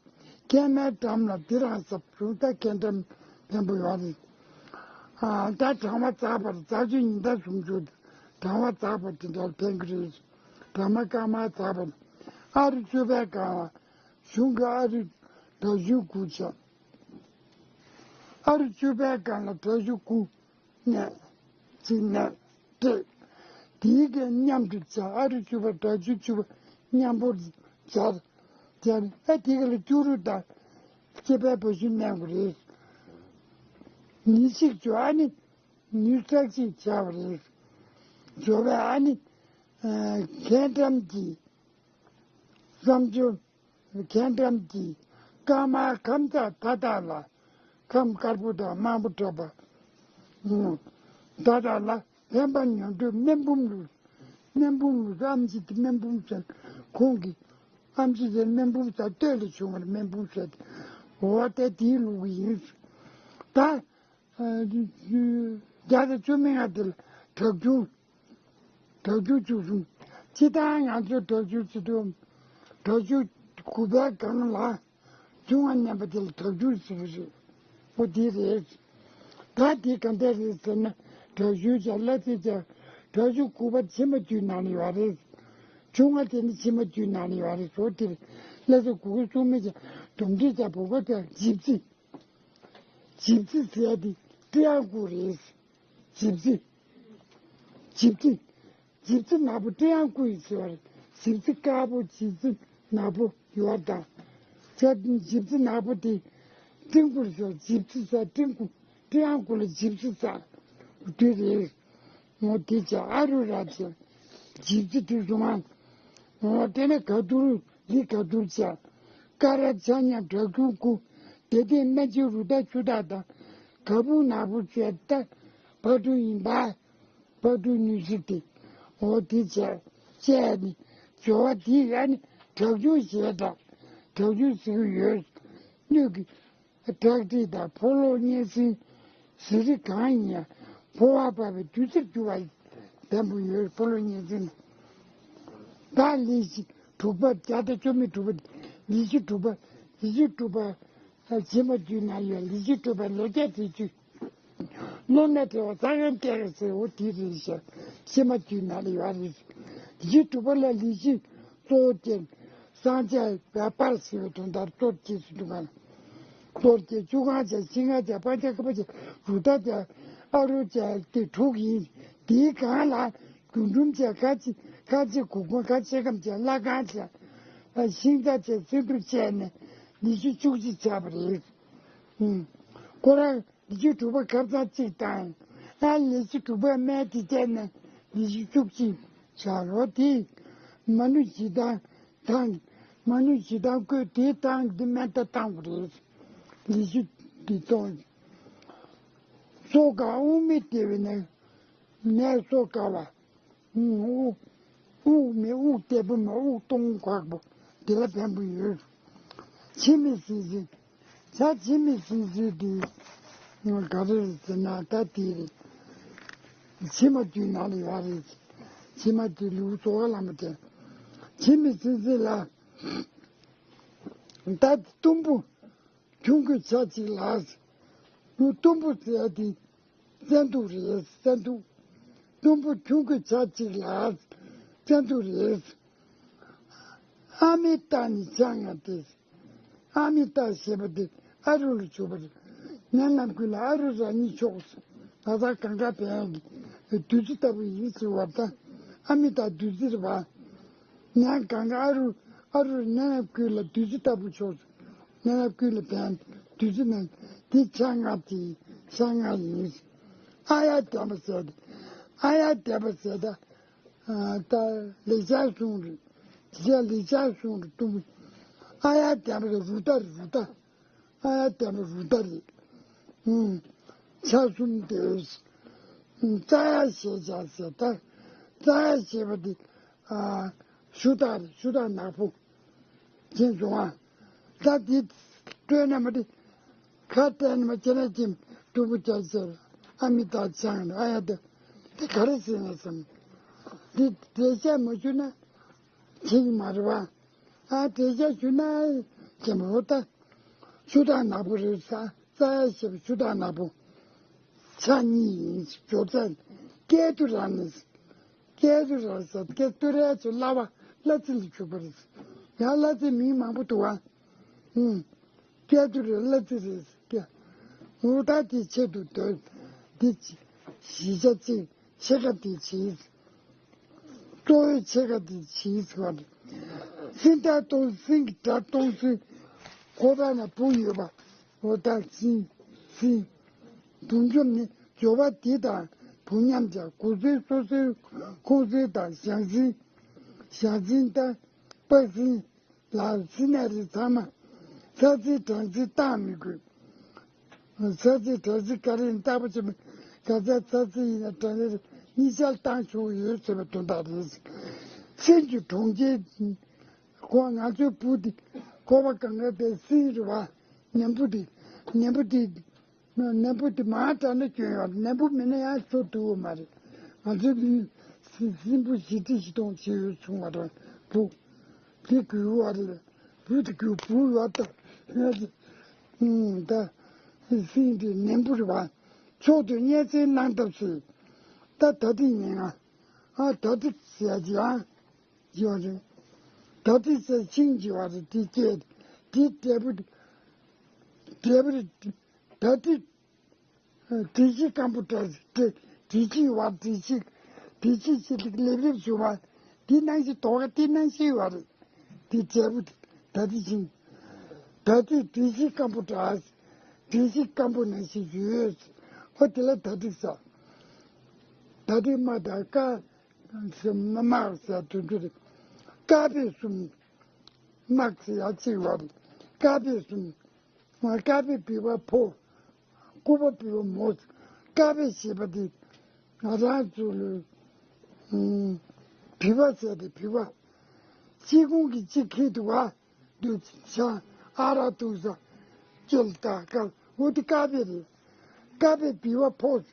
མཁལ་མའི་འགྲམ་ལ་འདི་རང་ཟབ་བྱུང་། ད་མཁལ་འགྲམ་ཕན་པོ་ཡོད་རེད། ཨ་ད་གྲང་བ་འཛག་པར་འཛག་བཅུད་ཉི་ཟླ་ཟུང་འཇུག་གྲང་བ་འཛག་པར་དེ་འདྲར་ཕན་གྱི་རེད། གྲང་མ་དཀར་མ་འཛག་པར། ཨ་རུ་བཅུ་པའི་སྒང་ལ་གཞུང་གི་ཨ་རུ་དྲག་ཤུལ་དགུ་བྱ། ཨ་རུ་བཅུ་པའི་སྒང་ལ་དྲག་ཤུལ་དགུ། ནས། གཅིག་ནས། སྤྲད། དེའི་གི་མཉམ་དུ་བྱ། ཨ་རུ་བཅུ་པ་དྲག་ཤུལ་བཅུ་པ་མཉམ་པོ་སྦྱར། སྦྱར། ཨ་དེ་ག་ལ་སྐྱུ་རུ་དང་། སྐྱེ་བའི་བ་ཤུན་མནན་དགོས་རེད། ཉིན་ཞིག་སྦྱོར་ཨ་ནི། ཉིན་ཙག་ཅིག་བྱ་བ་རེད། སྦྱོར་བས་ཨ་ནི། མཁལ་འགྲམ་གྱི། བསམ་སྦྱོར། མཁལ་འགྲམ་གྱི་དཀར་དམར་ཁམས་དང་མཐའ་དག་ལ། ཁམས་དཀར་པོ་དང་དམར་པོ་འདྲ་བ། མཐའ་དག་ལ་ཕན་པ་ཉོན་སྤྲོད་སྨན་འབུམ་ལུས། སྨན་འབུམ་ལུས་ཨམ་ཆི་དེ་སྨན་འབུམ་ཟེར། ཁོང་གིས་ཨམ་ཆི་དེ་སྨན་འབུམ་ཟེར། སྟོད་ལ་བྱུང་བར་སྨན་འབུམ་ཟེར། འོ་དེ་དེའི་ལུགས་ཡིན། ད་བརྒྱ་དང་བཅུ་མེད་ལྔ་དེ་ལ་དྲག་ཆུང་། དྲག་ཆུང་བཅུ་གསུམ། སྤྱིར་བཏང་ང་ཚོས་དྲག་ཆུང་ཟེར་དུས། དྲག་ཆུང་དགུ་པའི་སྒང་ལ་ཆུང་བ་མནན་པ་དེ་ལ་དྲག་ཆུང་ཟེར་བ་རེད། འོ་དེ་རེད། ད་དེ་ག་འདྲ་རེད་ཟེར་ན། དྲག་ཆུང་བྱ། བླ་རྩེ་བྱ། དྲག་ཆུང་དགུ་པ་ཕྱི་མ་བཅུའི་ནང་ལ་ཡོད་རེད། ཆུང་བ་དེ་ནི་ཕྱི་མ་བཅུའི་ནང་ལ་ཡོད་རེད། འོ་དེ་རེད། བླ་རྩེ་དགུ་པ་སྲུང་མའི་བྱ། དོམ་དྲི་བྱ། བུ་ག་བྱ། ལྗིབ་རྩི། ལྗིབ་རྩི་ཟེར་ཡ་དེ་སྤྲེའུ་སྐུ་རེད། ལྗིབ་རྩི། ལྗིབ་རྩི། ལྗིབ་རྩི་ནག་པོ་སྤྲེའུ་སྐུ་ཡིན་ཟེར་བ་རེད། ལྗིབ་རྩི་དཀར་པོ། ལྗིབ་རྩི་ནག་པོ་ཡོད་དང་། ཁྱེད་ལྗིབ་རྩི་ནག་པོ་དེ་སྤྲིན་སྐུ་ཟེར། ལྗིབ་རྩི་ཟེར་སྤྲིན་སྐུ། སྤྲེའུ་སྐུ་ལ་ལྗིབ་རྩི་ཟེར། དེ་རེད། ངོ་དེ་བྱ། ཨ་རུ་ར་བྱ། ལྗིབ་རྩི་དེ་བཟུང་ཨ། ངོ་དེ་ནས་ག་དུར་ལི་ག་དུར་བྱ། ཀ་ར་ཆ་ཉ་དྲག་ཆུང་སྐུ། དེ་དེ་སྨན་ཆེན་རུ་ད་ཆུ་དག་དང་། ག་བུ་ནག་པོ་བྱས། ད་བ་ཕྲུག་ཡིན་པ། བ་ཕྲུག་ཉུལ་ཞིག་སྟེ། འོ་དེ་བྱས། བཅས་ནི་སྦྱོར་བ་འདི་ཡང་ནི་དྲག་ཆུང་ཞེས་གྲགས། དྲག་ཆུང་ཟེར་གྱི་ཡོད། སྣོད་ཀྱི་བཀྲག་དྲི་དང་ཕོ་ལོ་གཉན་སྲིན་ཟི་རི་གང་ཡིན་ཡང་ཕོ་བ་བབས་པའི་བདུད་རྩིར་གྱུར་པ་ལྡན་པོ་ཡོད། ཕོ་ལོ་གཉན་སྲིན་ད་ལི་ཤི་དྲུག་པ་བརྒྱ་དང་བཅུ་མེད་དྲུག་པ། ལི་ཤི་དྲུག་པ། ལི་ཤི་དྲུག་པ། ཕྱི་མ་རྒྱུད་ན་ཡོད། ལི་ཤི་དྲུག་པ་ལོ་བརྒྱད་དེ་རྒྱུད། བློ་སྣ་བྲལ་བ་རྩ་ཡང་སྐྱེ་རེ་ཟེར། འོ་དེ་རེད་ཤག་ཕྱི་མ་རྒྱུད་ན་ལ་ཡོད་རེད། ལི་ཤི་དྲུག་པ་ལ་ལི་ཤི་གཙོ་བོ་ཅན། སངས་རྒྱས་པ་པར་ཟེར་བའི་དོན་དག་གཙོར་བྱས་སུ་འདུག་ག་གཙོར་བྱས་ཆུ་སྒང་བྱས་ཤིང་སྒང་བྱས་སྤང་བྱས་ཁ་བ་བྱས་རུ་ཏ་བྱས་ཨ་རུ་བྱས་དེ་དྲུག་ཡིན། དེའི་སྒང་ལ་རྒྱུན་འབྲུམ་བྱས་ཁ་ཆེ་ཁ་ཆེ་གུ་གུ་ཁ་ཆེ་སྐམ་བྱས་བླ་སྒང་བྱས་ཤིང་རྟ་བྱས་སེ་འབྲུ་བྱས་ནས་ལི་ཤི་བཅུ་གཅིག་བྱས་པ་རེད། ཁོ་རང་ལི་ཤི་དྲུག་པ་ཁབ་ཚང་གཅིག་དང་། ཨ་ལི་ཤི་དྲུག་པ་སྨན་དེ་བཅད་ནས་ལི་ཤི་བཅུ་གཅིག་བྱ་རོགས་དེ། མ་ནུ་ཞེ་སྡང་དང་། མ་ནུ་ཞེ་སྡང་བཀོད་དེའི་སྟངས་དེ་སྨན་ད་བཏང་བ་རེད། ལི་ཤི་དེ་གཏོང་། སོ་ག་དབུགས་མི་བདེ་བའི་ནད། ནད་སོ་ག་བ། དབུགས། དབུགས་མི་དབུགས་བདེ་པོ་མ་དབུགས་གཏོང་ཁག་པོ་དེ་ལ་ཕན་པོ་ཡོད། འཆི་མེད་སྲིད་རྩེ། ཆ་འཆི་མེད་སྲིད་རྩེ་དེ་ག་རེ་རེད་ཟེར་ན་ད་དེ་རེད། ཕྱི་མ་དུས་ནང་ལ་ཡོད་རེད། ཕྱི་མ་དུས་ལུགས་གཙོ་བོ་བླ་མ་དེ། འཆི་མེད་སྲིད་རྩེ་ལ་ད་གཏུམ་པོ་ཁྱུང་གི་ཆ་གཅིག་ལ། ལུགས་གཏུམ་པོ་ཟེར་ཡ་དེ། བཙན་དུག་རེད། བཙན་དུག་གཏུམ་པོ་ཁྱུང་གི་ཆ་གཅིག་ལ་བཙན་དུག་རེད། ཨ་མི་ཏཱ་ནི་ཆ་ལྔ་སྟེ། ཨ་མི་ཏཱ་ཞེས་པ་དེ་ཨ་རུ་ལ་བྱུག་པ་རེད། ཉ་ནམ་རྒྱུན་ལ་ཨ་རུ་རང་ཉིད་མཆོག་ཟེར། ད་ལྟ་གངས་དཀར་བོད་ཡངས་ཀྱི་བདུད་རྩི་ལྟ་བུ་ཡིན་ཟེར་བ་དང་། ཨ་མི་ཏཱ་བདུད་རྩི་རེད་བ། ཉ་གང་ག་ཨ་རུ། ཨ་རུ་ཉ་ནམ་རྒྱུན་ལ་བདུད་རྩི་ལྟ་བུ་མཆོག་ཟེར། ཉ་ནམ་རྒྱུན་ལ་བན་བདུད་རྩི་ནང་དེ་ཆ་ལྔ་དེ་ཆ་ལྔ་ཡིན། ཨ་ཡ་དམ་པ་ཟེར་ཏེ། ཨ་ཡ་དམ་པ་ཟེར་ད། ད་ལེགས་སྦྱར་གསུང་རེད། དེ་ལེགས་སྦྱར་གསུང་རེད་གཏུམ། ཨ་ཡ་དམ་པ་རུ་ཏ་རུ་ཏ། ཨ་ཡ་དམ་པ་རུ་ཏ་རེད། ཆ་གསུམ་དེ། རྩ་ཡ་ཞེས་བྱ་ཟེར་ད། རྩ་ཡ་ཞེས་པ་དེ། ཤུ་དག་རེད། ཤུ་དག་ནག་པོ། ཅན་བཟུང་བ། ད་འདི་སྤྲོད་ན་མ་འདི། ཁ་བསྟན་ན་མ་ཅན་ན་ཅིམ་སྟུག་པོ་ཅན་ཟེར། ཨ་མི་ཏཱ་ཆང་ཨ་ཡ་ཏི། འདི་ག་རེ་ཟེར་ན་བསམ། འདི་འགྲེལ་བཤད་མ་ཞུ་ན་བྱེད་ཀྱི་མ་རེད་བ། ཨ་འགྲེལ་བཤད་ཞུ་ན་ཅིམ་རོ་ད། ཤུ་དག་ནག་པོ་རེད་ས། རྩ་ཡ་ཞེས་པ་ཤུ་དག་ནག་པོ། ཆ་གཉིས་ཡིན་སྦྱོར་ཚན། སྐད་དུ་རང་ནས། སྐད་དུ་རང་ས་སྐད་དུ་ར་ཚོ་གླ་བ་གླ་རྩི་ལ་བྱུག་པ་རེད། ཡང་གླ་རྩི་མིང་མང་པོ་འདུག་ཨ། ཧུམ། སྐད་དུ་ར་གླ་རྩི་རེད་སྐད། འུ་ད་དེ་ཆེད་དུ་འདོད། འདི་གཞི་ཆ་གཅིག་ཕྱེད་ཀ་དེ་བྱིས། གཙོ་བོའི་ཕྱེད་ཀ་དེ་བྱིས་ཟེར་བ་རེད། སྲིན་དགྲ་གཏོང་སྲིན་གྱི་དགྲ་གཏོང་སྲིན། ཁོ་པ་ན་བུ་ཡོད་པ། འོ་ད་སྲིན། སྲིན། བུ་འཇོམས་ནི་སྦྱོར་བ་འདི་དང་བུ་མཉམ་བྱ། དགུ་སྲིན་སོ་སྲིན་ཁོང་སྲིན་དང་ཞང་སྲིན། ཞང་སྲིན་དང་པ་སྲིན་ལ་སྲིན་ནད་རིགས་ཚང་མ་ཚ་སྲིན་གྲང་སྲིན་བཏང་མི་དགོས། ཚ་སྲིན་གྲང་སྲིན་ག་རེ་ཡིན་བརྟག་པ་བྱེད་མི་ག་ཚད་ཚ་སྲིན་ཡིན་ན་གྲང་སྲིན་གཉིས་ཆར་བཏང་ཆོག་ཡོད་ཟེར་བའི་དོན་དག་རེད། སྲིན་གྱི་གྲོང་ཁྱེར། ཁོ་ང་ཚོའི་བུ་དེ་ཁོ་པ་གང་ག་དེ་སྲིན་རེད་བ། ནན་པོ་དེ་ནན་པོ་དེ་ནན་པོ་དེ་མར་དྲག་ན་སྐྱོན་ཡོད། ནན་པོ་མིན་ན་ཡང་ཚོ་ཐུབ་ཡོད་མ་རེད། ང་ཚོའི་བུ་སྲིན་པོ་བཞི་ཁྲི་བཞི་སྟོང་བྱེད་ཡོད་བྱུང་བ་རེད་བུ། དེ་དགོས་བ་རེད། བུ་དེ་དགོས་བུ་ཡོད་ད། ད་སྲིན་དེ་ནན་པོ་རེད་བ། མཆོག་ཏུ་མཉེས་ཚེ་གནང་ཐབས་ཟེར། ད་ད་ཐེངས་ཉིན་ང་ཨ་ད་ཐེངས་ཟེར་ཡ་ཅི་ཨ། ཡོད་རེད། ད་ལྟའི་ས་ཤིང་གི་བར་དེ་སྐད་དེ་འབྲས་བུ། འབྲས་བུ་ད་ལྟའི་དྲི་ཞིམ་སྐམ་པོ་འདྲ་དྲི་དྲི་ཞིམ་བར་དྲི་ཞིམ་དྲི་ཞིམ་ཞིག་ལེབ་ལེབ་བྱུང་བ་དེ་ནང་བཞིན་དོ་ག་དེ་ནང་བཞིན་ཡོད་རེད། དེ་འབྲས་བུ་ད་ལྟའི་ཤིང་ད་ལྟའི་དྲི་ཞིམ་སྐམ་པོ་འདྲ་དྲི་ཞིམ་སྐམ་པོ་ནང་བཞིན་ཡོད། ཨོ་དེ་ལ་ད་ལྟའི་ས་ད་ལྟའི་མ་ད་ཀ་དམག་ཟེར་དུས་ཚོད་དཀར་པོའི་གསུམ། དམག་ཟེར་ཡ་གཅིག་བར་དཀར་པོའི་གསུམ། དཀར་པོའི་བུ་བ་ཕོ། ལྐུགས་པ་བུ་བ་མོ། དཀར་པོའི་ཞེས་པ་འདི་ང་རང་ཚོ་ལོས། བི་བ་ཟེར་ཏེ་བི་བ། ཅི་ཁུང་གི་ཅི་ཁེ་དུ་བ། འདུ་ཆ་ཨ་ར་ཏུ་ས། ཅོལ་ཏ་ཀ་འོ་དེ་ཀ་པེ་རེད། ཀ་པེ་བི་བ་ཕོ།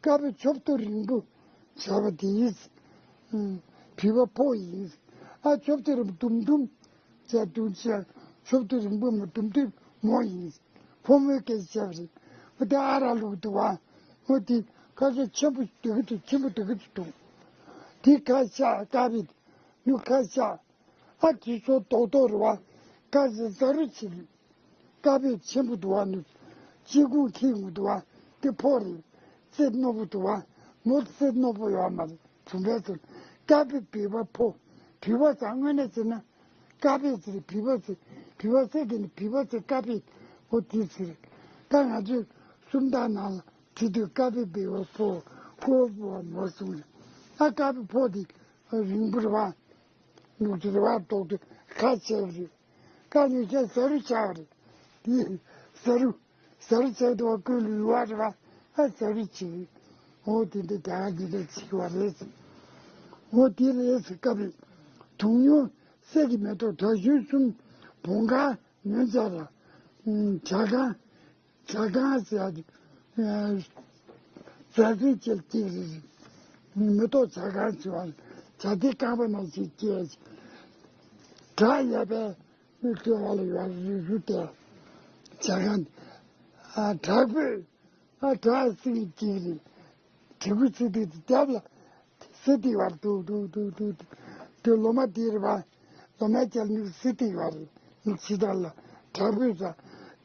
ཀ་པེ་ཆོབ་ཏུ་རིང་པོ་བྱ་བ་དེ་ཡིན། བི་བ་ཕོ་ཡིན། ཨ་ཆོབ་ཏུ་རིང་པོ་དུམ་དུམ་བྱ་དུ་བྱ། ཆོབ་ཏུ་རིང་པོ་མོ་དུམ་དུམ་མོ་ཡིན། ཕོ་མོའི་སྐད་ཆ་བྱ་བ་རེད། འོ་དེ་ཨ་ར་ལུག་དུ་བ། འོ་དེ་ཁ་ཤས་ཆེན་པོ་འདུག་གི་འདུག་ཆེན་པོ་འདུག་གི་འདུག་དེ་ཁ་ཤས་ཀ་པེ་ནུ་ཁ་ཤས། ཨ་དེ་ཚོ་རྡོག་རྡོག་རེད་བ། ཀ་ཟེར་ཟ་རུ་ཆེ་གི། ཀ་པེ་ཆེན་པོ་འདུག་བ་ནི། ཅི་ཁུང་ཁེ་ངུ་འདུག་བ། དེ་ཕོ་རེད། རྩེ་རྣོ་པོ་འདུག་བ། མོ་རྩེ་རྣོ་པོ་ཡོད་མ་རེད། བུམ་པའི་ཚུལ། ཀ་པེ་བི་བ་ཕོ། བི་བ་ཟ་དངོས་གནས་ཟེར་ན། ཀ་པེ་ཟེར་བི་བ་ཟེར། བི་བ་ཟེར་དེ་ནི་བི་བ་ཟེར་ཀ་པེ། འོ་དེ་ཟེར། ད་ང་ཚོས་སུམ་རྟགས་ནང་ལ་བྲིས་དུས་ཀ་པེ་བི་བ་ཕོ། ཕོ་བ་མོ་གསུངས་རེད། ཨ་ཀ་པེ་ཕོ་དེ་རིང་པོ་རེད་བ། ལུག་ཅིག་རེད་བ། ཏོག་ཏོག་ཁ་ཆེ་བ་རེད། ཁ་ཉིན་ཤས་ཟ་རུ་ཆགས་པ་རེད། དེ་ཟ་རུ་ཟ་རུ་ཆགས་དུ་བ་ཀུན་ལུས་བ་རེད་བ། ཨ་ཟ་རུ་ཆེ། འོ་དེ་འདྲ་ད་འདི་འདྲ་ཆེ་བ་རེད། འོ་དེ་རེད་ཟེར་སྐབས་རེད། དུང་ཡོ་གསེར་གྱི་མེ་ཏོག་དྲ་ཞུན་གསུམ། བོང་ཁ་མོན་ཆ་ར། བྱ་རྐང་། བྱ་རྐང་ཟེར་ཡ་དེ། ཟས་ཟིན་བཅས་ཀྱི་རེད། མེ་ཏོག་བྱ་རྐང་ཟེར་བ། བྱ་དེ་རྐང་པ་ནང་བཞིན་སྐྱེས། བྲག་ཡས་པའི་མི་སྐྱེ་བ་ལ་ཡོད་རེད་རུ་སྟེ། བྱ་རྐང་། ཨ་བྲག་ཕུག་ཨ་བྲག་སྲིན་གྱི་རེད། དྲིལ་བུ་ཚིག་ཏུ་རྒྱབ་ལ། སི་ཏི་བར་དུ་དུ་དུ་དུ་དུ་ལོ་མ་དེར་བ། ལོ་མ་བཅལ་ནུག་སི་ཏི་བར། ནུག་ཕྱི་དར་ལ། དྲག་པོའི་ས།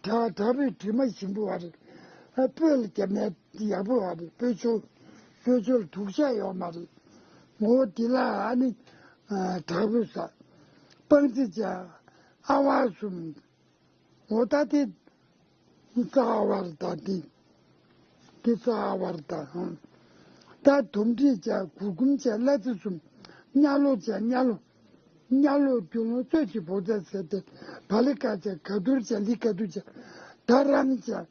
དྲག་དྲག་པོའི་དྲི་མ་ཞིམ་པོ་བ་རེད། ཨ་སྤོས་ལ་རྒྱབ་ནས་ཡག་པོ་བ་རེད། སྤོས་ཆུ། སྤོས་ཆུ་ལ་དུག་ཤ་ཡོད་མ་རེད། ངོ་བོ་འདི་ལ་ཨ་ནི། དྲག་པོའི་ས། སྤང་རྩི་བྱ། ཨ་བ་གསུམ། འོ་ད་དེ། རྩ་བར་དང་དེ། དེ་རྩ་བར་དང་། ད་དུམ་དྲིས་བྱ། གུར་གུམ་བྱ། གླ་རྩི་གསུམ། གཉའ་ལོ་བྱ། གཉའ་ལོ། གཉའ་ལོ་རྒྱུ་ལོ་གསོད་ཀྱི་བོ་རྩ་ཟེར་ཏེ། བ་ལི་ཀ་བྱ། ག་དུར་བྱ། ལི་ག་དུར་བྱ། ད་རམ་བྱ།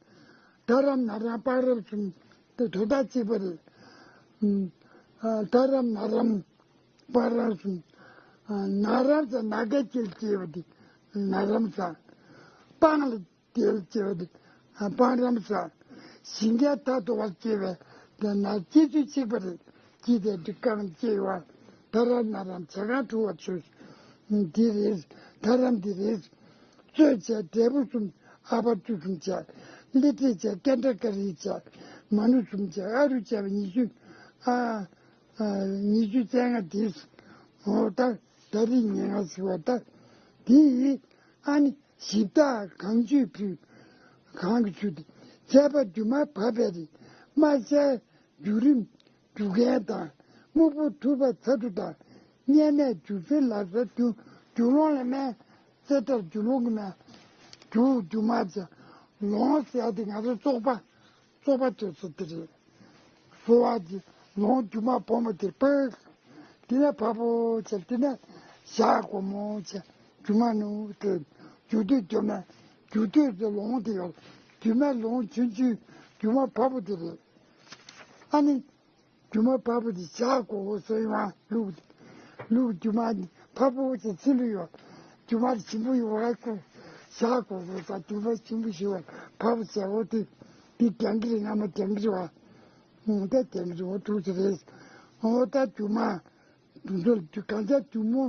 ད་རམ་ན་རམ་སྤང་རམ་གསུམ། དེ་དོ་ད་གཅིག་པ་རེད། ཨ་ད་རམ་ན་རམ། སྤང་རམ་གསུམ། ན་རམ་ཟ་ན་ག་སྐྱེལ་སྐྱེལ་བ་དེ་ན་རམ་ཟ། སྤང་ལ་སྐྱེལ་སྐྱེལ་བ་དེ་སྤང་རམ་ཟ། ཞིང་ཁའི་མཐའ་དུ་བ་སྐྱེལ་བའི་དེ་ན་སྐྱེ་ཚུལ་གཅིག་པ་རེད། སྐྱེ་དེ་འདི་རྐང་སྐྱེལ་བ། ད་ར་ན་རམ་བྱ་རྐང་གྲུ་བ་ཆོས། འདི་རེད། ད་རམ་འདི་རེད། གཙོད་བྱས་འབྲས་བུ་གསུམ། ཨ་བ་བཅུ་གསུམ་བྱས། གླི་བྲིས་བྱས་ཀེན་ཏྲ་ཀ་རི་བྱས། མ་ནུ་གསུམ་བྱས། ཨ་རུ་བྱས་པ་ཉི་ཤུ། ཨ། ཉི་ཤུ་རྩ་ལྔ་དེ། འོ་ད་ད་རིགས་ཉེ་ང་ཟེར་བ་ད། དེ་ཡིས་ཨ་ནི་ཞིབ་བཏགས་གངས་ཆུའི་ཕུད། གངས་ཀྱི་ཆུ་དེ། བྱས་པ་རྒྱུ་མ་བབས་པའི་རི། རྨ་བྱའི་རྒྱུ་རིམ་རྒྱུ་རྐྱེན་དང་། སྨུག་པོ་འཐུ་བ་ཚ་དུ་དང་། གཉན་ནད་རྒྱུ་ཚེ་ལ་ས་རྒྱུ། རྒྱུ་ལོང་ལ་སྨན། རྩེ་ལྟར་རྒྱུ་ལོང་གི་སྨན། རྒྱུ་རྒྱུ་མ་བྱ། ལོང་ཟེར་ཡ་དེ་ང་ཚོ་བཙོག་པ། བཙོག་པ་དེ་ཚོ་དེ་རེད། གསོ་བ་དེ་ལོང་རྒྱུ་མ་སྦོམ་པོ་དེ་སྤོས། དེ་ནས་ཕ་བོ་བྱས། དེ་ནས་ཞག་སྒོར་མོ་བྱས། རྒྱུ་མ་ནུ་དེ། རྒྱུ་དུས་རྒྱུ་མ། རྒྱུ་དུས་དེ་ལོང་དེ་ཡོད། རྒྱུ་མ་ལོང་ཆུང་ཆུང་། རྒྱུ་མ་ཕ་བོ་དེ་རེད། ཨ་ནི། རྒྱུ་མ་ཕ་བོ་དེ་ཞག་སྒོར་སྒོར་སོ་ཡོང་བ་ལུག་ལུག་རྒྱུ་མ་ཕ་བོ་དེ་ཚི་ལུ་ཡོད། རྒྱུ་མ་ཞིམ་པོ་ཡོད་བ་ཁུ། ཞག་སྒོར་སྒོར་ས་རྒྱུ་མ་ཞིམ་པོ་ཞིག་བ་ཕ་བོ་བྱས། འོ་དེ་དེ་རྒྱང་གི་རེད། ང་མ་རྒྱང་གི་རེད་བ། འོ་ད་རྒྱང་གི་རེད། འོ་ཐུག་ཚེ་རེད། འོ་ད་རྒྱུ་མ། དུ་ཚོད་དུ་གང་ཆ་རྒྱུ་མོ་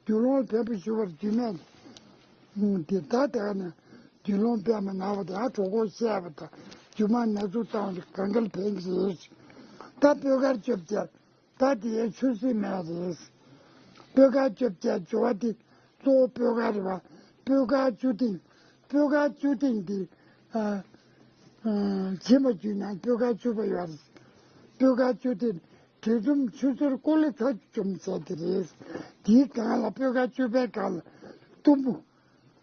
རྒྱུ་ལོང་ཕན་པོ་ཞུ་བར་རྒྱུ་མེད། དེ་ད་ལྟ་ན་རྒྱུ་ལོང་ཕན་མ་ན་བ་དང་གྲོད་ཁོག་བཤལ་བ་དང་རྒྱུ་མ་ན་ཟུག་བཏང་བ་གང་གལ་ཕན་གྱི་རེད། ད་སྤོས་དཀར་བཅོ་བརྒྱད། ད་དེའི་ཆུ་སྲིན་མེད་རེད། སྤོས་དཀར་བཅོ་བརྒྱད་སྦྱོར་བ་དེ་གཙོ་བོ་སྤོས་དཀར་རེད་བ། སྤོས་དཀར་བཅུ་སྟེང་། སྤོས་དཀར་བཅུ་སྟེང་དེ། ཨ། ཨ། བྱེ་མ་བཅུ་ན་སྤོས་དཀར་བཅུ་པ་ཡོད་རེད། སྤོས་དཀར་བཅུ་སྟེང་དྲི་ཟུམ་ཆུ་སེར་ཀོ་ལི་ཚ་བཅོམ་བྱས་དེ་རེད། དེའི་སྒང་ལ་སྤོས་དཀར་བཅུ་པའི་སྒང་ལ་གཏུམ་པོ།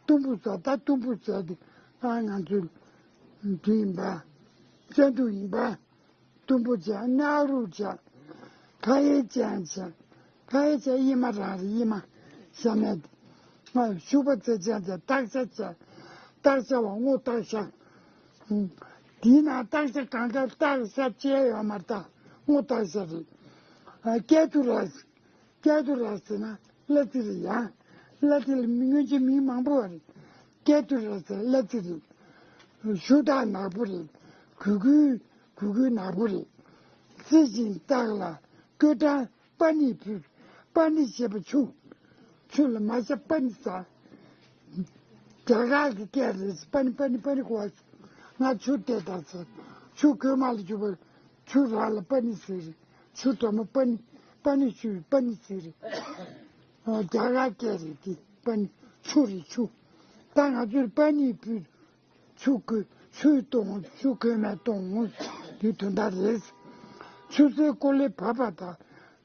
གཏུམ་པོ་ཟ། ད་གཏུམ་པོ་ཟ་དེ་ཨ་ང་ཚོའི་དེ་ཡིན་པ། བཙན་དུག་ཡིན་པ། གཏུམ་པོ་བྱས། ནག་རུག་བྱས། ཁ་ཡེ་ཅན་བྱས། ཁ་ཡེ་ཅན་ཡེ་མ་རང་རེད། ཡེ་མ་ཤ་མེད། ང་ཤུག་པ་རྩེ་ཅན་བྱས། སྟག་ཤ་བྱས། སྟག་ཤ་བ་སྔོ་སྟག་ཤ། ཨུམ། དེའི་ནང་སྟག་ཤ་གང་ག་སྟག་ཤ་བཅས་ཡོད་མ་རེད། ད་སྔོ་སྟག་ཤ་རེད། ཨ། སྐྱེ་དུ་ར། ཀྱ་ཏུ་ར་ཟེར་ན་གླ་རྩི་རེད། ཡང་གླ་རྩི་ལ་མི་སྔོན་ཆད་མིང་མང་པོ་ཡོད་རེད། ཀྱ་ཏུ་ར་ཟེར་གླ་རྩི་རེད། ཤུ་དག་ནག་པོ་རེད། གུ་གུལ་གུ་གུལ་ནག་པོ་རེད། རྩི་ཞིང་བཏགས་ལ་སྐྱོ་སྦྲང་པ་ཎི་ཕུལ། པ་ཎི་ཞེས་པ་ཆུ། ཆུ་ལ་མ་བྱ་པ་ཎི་ཟ། རྒྱ་གར་གྱི་སྐད་རེད། པ་ཎི་པ་ཎི་པ་ཎི་གོ་བ། ང་ཆུ་དེ་ལྟར་ཟེར། ཆུ་གོས་དམར་ལ་གྱུར་པ། ཆུ་ར་ལ་པ་ཎི་ཟེར་རེད། ཆུ་དྲ་མ་པ་ཎི། པ་ཎི་ཆུ་པ་ཎི་ཟེར་རེད། ཨ། རྒྱ་གར་སྐད་རེད་དེ། པ་ཎི་ཆུ་རེད་ཆུ། ད་ང་ཚོས་པ་ཎི་ཕུལ། ཆུ་གོས་ཆུ་གཏོང་། ཆུ་གོས་མ་གཏོང་། དེ་དོན་དག་རེད། ཆུ་ཚོད་ཀོ་ལེ་བབས་པ་དང་།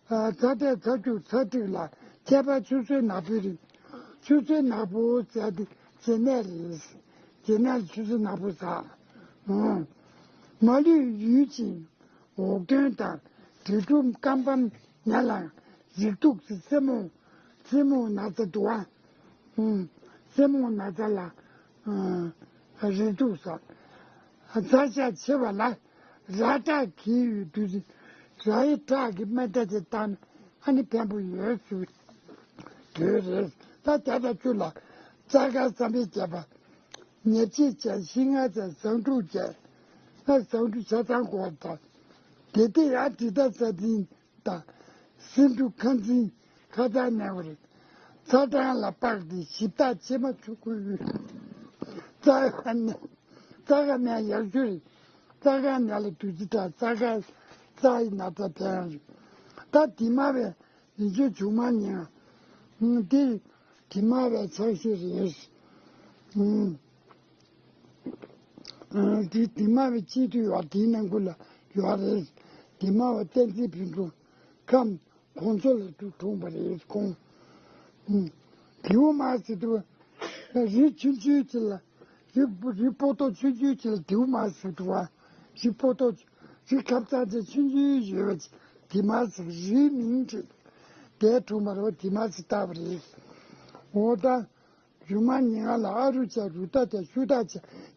ཨ། ཚ་དྲོད་ཚ་རྒྱུག་ཚ་དྲོད་ལ་ཁྱད་པར་ཆུ་ཚོད་ནག་པོའི་རིང་། ཆུ་ཚོད་ནག་པོ་ཟེར་དེ་བྱེད་གནས་རེད། བྱེད་གནས་ལ་ཆུ་ཚོད་ནག་པོ་ཟ། ཨང་། མ་ལུས་ཡུལ་ཅན་འོག་ཐོན་དང་། དྲིལ་སྒྲུབ་སྐམ་པམ་ཉ་ལ་རེག་དུག་ཟེར། རྩེ་མོ་རྩེ་མོ་ན་ཚ་འདུག་པ། ཨང་། རྩེ་མོ་ན་ཚ་ལ། ཨ། རེག་དུག་ཟ། རྩ་ཤ་ཆེ་བ་ལ་ར་བྲག་གི་ཡོད་དུས། ར་ཡི་བྲག་གི་མེ་མདའ་དེ་བཏང་ན་ཨ་ནི་ཕན་པོ་ཡོད་ཟེར་བའི་དོན་རེད། ད་རྒྱ་དང་ཆུ་ལ་རྩ་དཀར་ཟམ་པས་བརྒྱབ་པ། ཉ་ཕྱེད་བྱས། ཤིང་ང་བྱས། ཟངས་དྲུག་བྱས། ཨ། ཟངས་དྲུག་ཆ་ཚང་དགོས་པ་དང་། དེ་དེ་ཡང་དྲི་ད་ས་འཛིན་དང་། སེ་འབྲུ་ཁ་འཛིན་ཁ་ཚང་ནས་བར། ཚ་གྲང་ལ་དཔག་སྟེ་ཞིབ་བརྟག་ཕྱེ་མ་ཆུ་ཁོལ་ཡོད། རྩ་ཁ་ནས། རྩ་ཁ་ནས་ཡག་ཤོས་རེད། རྩ་ཁ་ནས་ལ་དུས་ཚོད་དྲག་རྩ་ཁ་རྩ་ཡི་ན་ཚ་ཕན་རེད། ད་དེ་མ་བས་རིན་ཆེན་ཆུང་མ་ཉིང་། དེ་དེ་མ་བས་ཆགས་ཤེས་རེད། དེ་དེ་མ་བས་སྤྱི་འཐུས་ཡོད། དེའི་ནང་ཁུལ་ལ་ཡོད་རེད། དེ་མ་བས་བསྟན་འཛིན་ཕུན་ཚོགས་ཁམས། ཁོང་ཚོ་ལ་ཐུག་འཁྲུངས་པ་རེད་ཁོང་། ཨུམ། དེའུ་དམར་ཟེར་དུས། རི་ཆུང་ཆུང་ཅིག་ལ། རི་རི་སྤོ་ཏོ་ཆུང་ཆུང་ཅིག་ལ་དེའུ་དམར་ཟེར་དུས་པ། རི་སྤོ་ཏོ། རི་ཁབ་ཚང་ཅིག་ཆུང་ཆུང་ཡོད་པ་ཅིག་དེ་དམར་ཟེར། རིའི་མིང་བྲིས། དེར་འཁྲུངས་པ་རེད་པ། དེ་དམར་ཟེར་བཏགས་པ་རེད། འོ་ད། སྒྱུ་མ་ཉིན་ལ་ཨ་རུ་བྱ། རུ་ཏ་བྱ། ཤུ་ཏ་བྱ།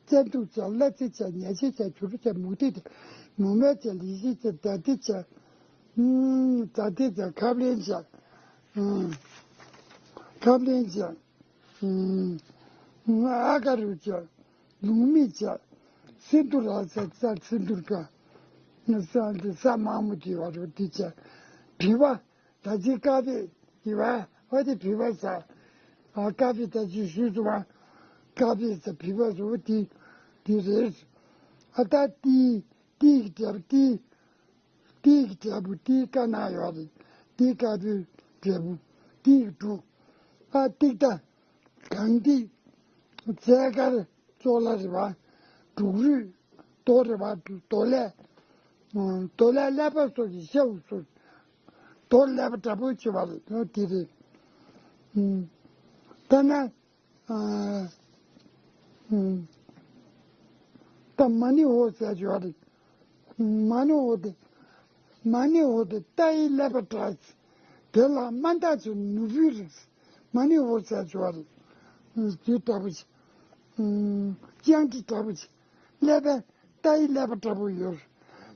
ཙན་དུག་བྱ། གླ་རྩི་བྱ། ཉ་ཆེ་བྱ། བྱུ་རུ་བྱ། མུ་ཏིག་བྱ། མུ་མེད་བྱ། ལི་ཤི་བྱ། ཛ་ཏི་བྱ། ཨུམ། ཛ་ཏི་བྱ། ཁབ་ལེན་བྱ། ཨུམ། ཁབ་ལེན་བྱ། ཨུམ། ཨ་ཀ་རུ་བྱ། ལུག་མིག་བྱ། སེ་འདུ་ར་བྱ། ས་སེ་འདུ་ར། ས་འདི་ས་མང་མོ་དེ་བ་རུ་དེ་བྱ། བི་བ། ད་ཅི་ཀ་ཕི་དེ་བ། ཨ་དེ་བི་བ་ཟ། ཨ་ཀ་ཕི་ད་ཅི་ཞུས་སོང་བ། ཀ་ཕི་ཟ་བི་བ་ཟ། འོ་དེ་དེ་རེད། ཨ་ད་ཏི་ཏི་གི་འབྲས་བུ་ཏི། ཏི་གི་འབྲས་བུ་ཏི་ཀ་ན་ཡོད་རེད། ཏི་ཀ་ཕིའི་འབྲས་བུ་ཏི་གི་འབྲུ། ཨ་ཏིག་ཏ། གངས་ཏི། རྩེ་དཀར། ཙོག་ལ་རེད་པ། འབྲུག་རུས། རྡོ་རེད་པ། རྡོ་ལས། རྡོ་ལས་ཀླད་པ་སོགས་ཀྱི་ཤའུ་སོགས། རྡོ་ཀླད་པ་འདྲ་པོ་བྱེད་པ་རེད། དེ་རེད། ད་ན། ཨ། ད་མ་ཎི་ཧོ་ཟེར་ཡོད་རེད། མ་ཎི་ཧོ་དེ། མ་ཎི་ཧོ་དེ་རྟ་ཡི་ཀླད་པ་འདྲ། དེ་ལ་དམར་མདངས་ཅན་ནོར་བུའི་རིགས། མ་ཎི་ཧོ་ཟེར་ཡོད་རེད། དེ་འདྲ་པོ་ཞིག་ཨུམ། སྤྱང་ཀི་འདྲ་པོ་ཅིག་ཀླད་པ་རྟ་ཡི་ཀླད་པ་འདྲ་པོ་ཡོད་རེད།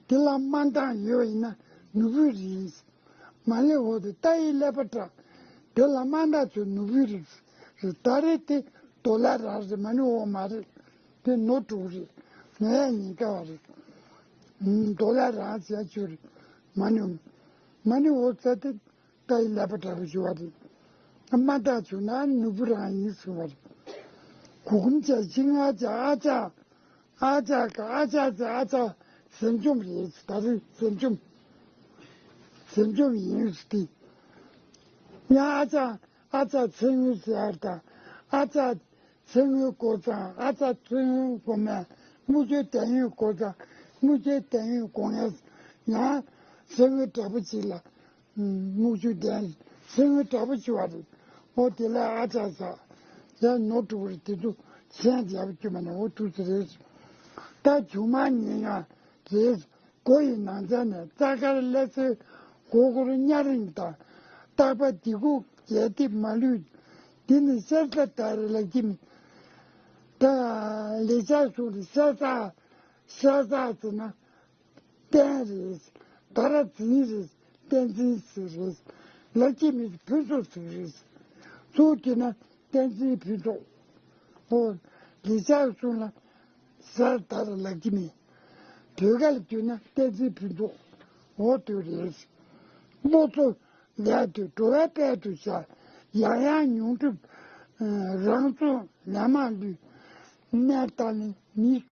དེ་ལ་དམར་མདངས་ཡོད་ཡིན་ན་ནོར་བུའི་རིགས། མ་ཎི་ཧོ་དེ་རྟ་ཡི་ཀླད་པ་འདྲ། དེ་ལ་དམར་མདངས་ཅན་ནོར་བུའི་རིགས་རེད། ད་རེས་དེ་རྡོ་ལ་རང་རེད། མ་ཎི་ཧོ་མ་རེད། དེ་ནོར་འབྲུག་རེད། ནོར་ཡ་ཉེན་ཁ་བ་རེད། ཨུམ། རྡོ་ལ་རང་ཟེར་ཡ་ཅིག་ཡོད་རེད། མ་ཎི་ཧོ། མ་ཎི་ཧོ་ཟེར་དེ། རྟ་ཡི་ཀླད་པ་འདྲ་པོ་ཞུ་བ་རེད། དམར་མདངས་བྱུང་ན་ནོར་བུ་རང་ཡིན་གསུང་བ་རེད། གུར་གུམ་བྱས། ཤིང་ང་བྱས། ཨ་ཅག་ཨ་ཅག་ག་ཨ་ཅག་ཟེར། ཨ་ཅག་ཟན་འཇོམས་རེད། ད་རེས་ཟན་འཇོམས། ཟན་འཇོམས་ཡིན་ཟེར་ཏེ། ཡང་ཨ་ཅག་ཨ་ཅག་ཚེ་སྔོན་ཟེར་ཡ་དང་། ཨ་ཅག་ཚེ་སྔོན་སྒོ་བཟང་། ཨ་ཅག་ཚེ་སྔོན་སྒོ་མེད། དམུ་ཆོས་བསྟན་ཡོད་སྒོ་བཟང་། དམུ་ཆོས་བསྟན་ཡོད་སྒོ་ངན། ཡང་ཚེ་སྔོན་འདྲ་པོ་ཅིག་ལ། དམུ་ཆོས་བསྟན་ཚེ་སྔོན་འདྲ་པོ་ཅིག་བ་རེད། འོ་དེ་ལ་ཨ་ཅག་ཟ། ཡང་ནོར་འགྲོ་གི་རེད། དེ་ཚོ་མཚན་ཡག་པོ་ཅིག་མ་ནས་འོ་ཐུག་ས་རེད། ད་སྒྱུ་མ་ཉེ་ཡང་རེད། མགོ་ཡི་ནང་ཚན་ནས་རྩ་དཀར་ཀླད་ཚེར་མགོ་སྐོར་གཉའ་རེངས་དང་། རྟག་པ་ལྡེ་གུག་རྒྱས་ཏེ་མ་ལུས། འདི་ནི་ཤར་ས་ལྟར་ལགས་ཀྱི་མི། ད་ལེགས་སྦྱར་གཞུང་ལ་ཤ་ཟ། ཤ་ཟ་ཟེར་ན་བསྟན་རེད། ད་ར་འཛིན་རེད། བསྟན་འཛིན་ཟེར་རེད། ལ་སྐྱེས་མི་ཕུན་ཚོགས་ཟེར་གྱི་རེད། ཚུར་བསྒྱུར་ན་བསྟན་འཛིན་ཕུན་ཚོགས། འོ། ལེགས་སྦྱར་གསུང་ལ་ཟ་དར་ལ་སྐྱེས་མི། བོད་སྐད་ལ་བསྒྱུར་ན་བསྟན་འཛིན་ཕུན་ཚོགས། འོ་དེ་རེད། དམངས་གཙོ་ལས་དུ་འགྲོ་བའི་དཔལ་དུ་བྱ། ཡང་ཡང་མྱོང་གྲུབ། རང་བཙོང་ལས་མང་ལུས། གནས་བརྟན་ནི་མི།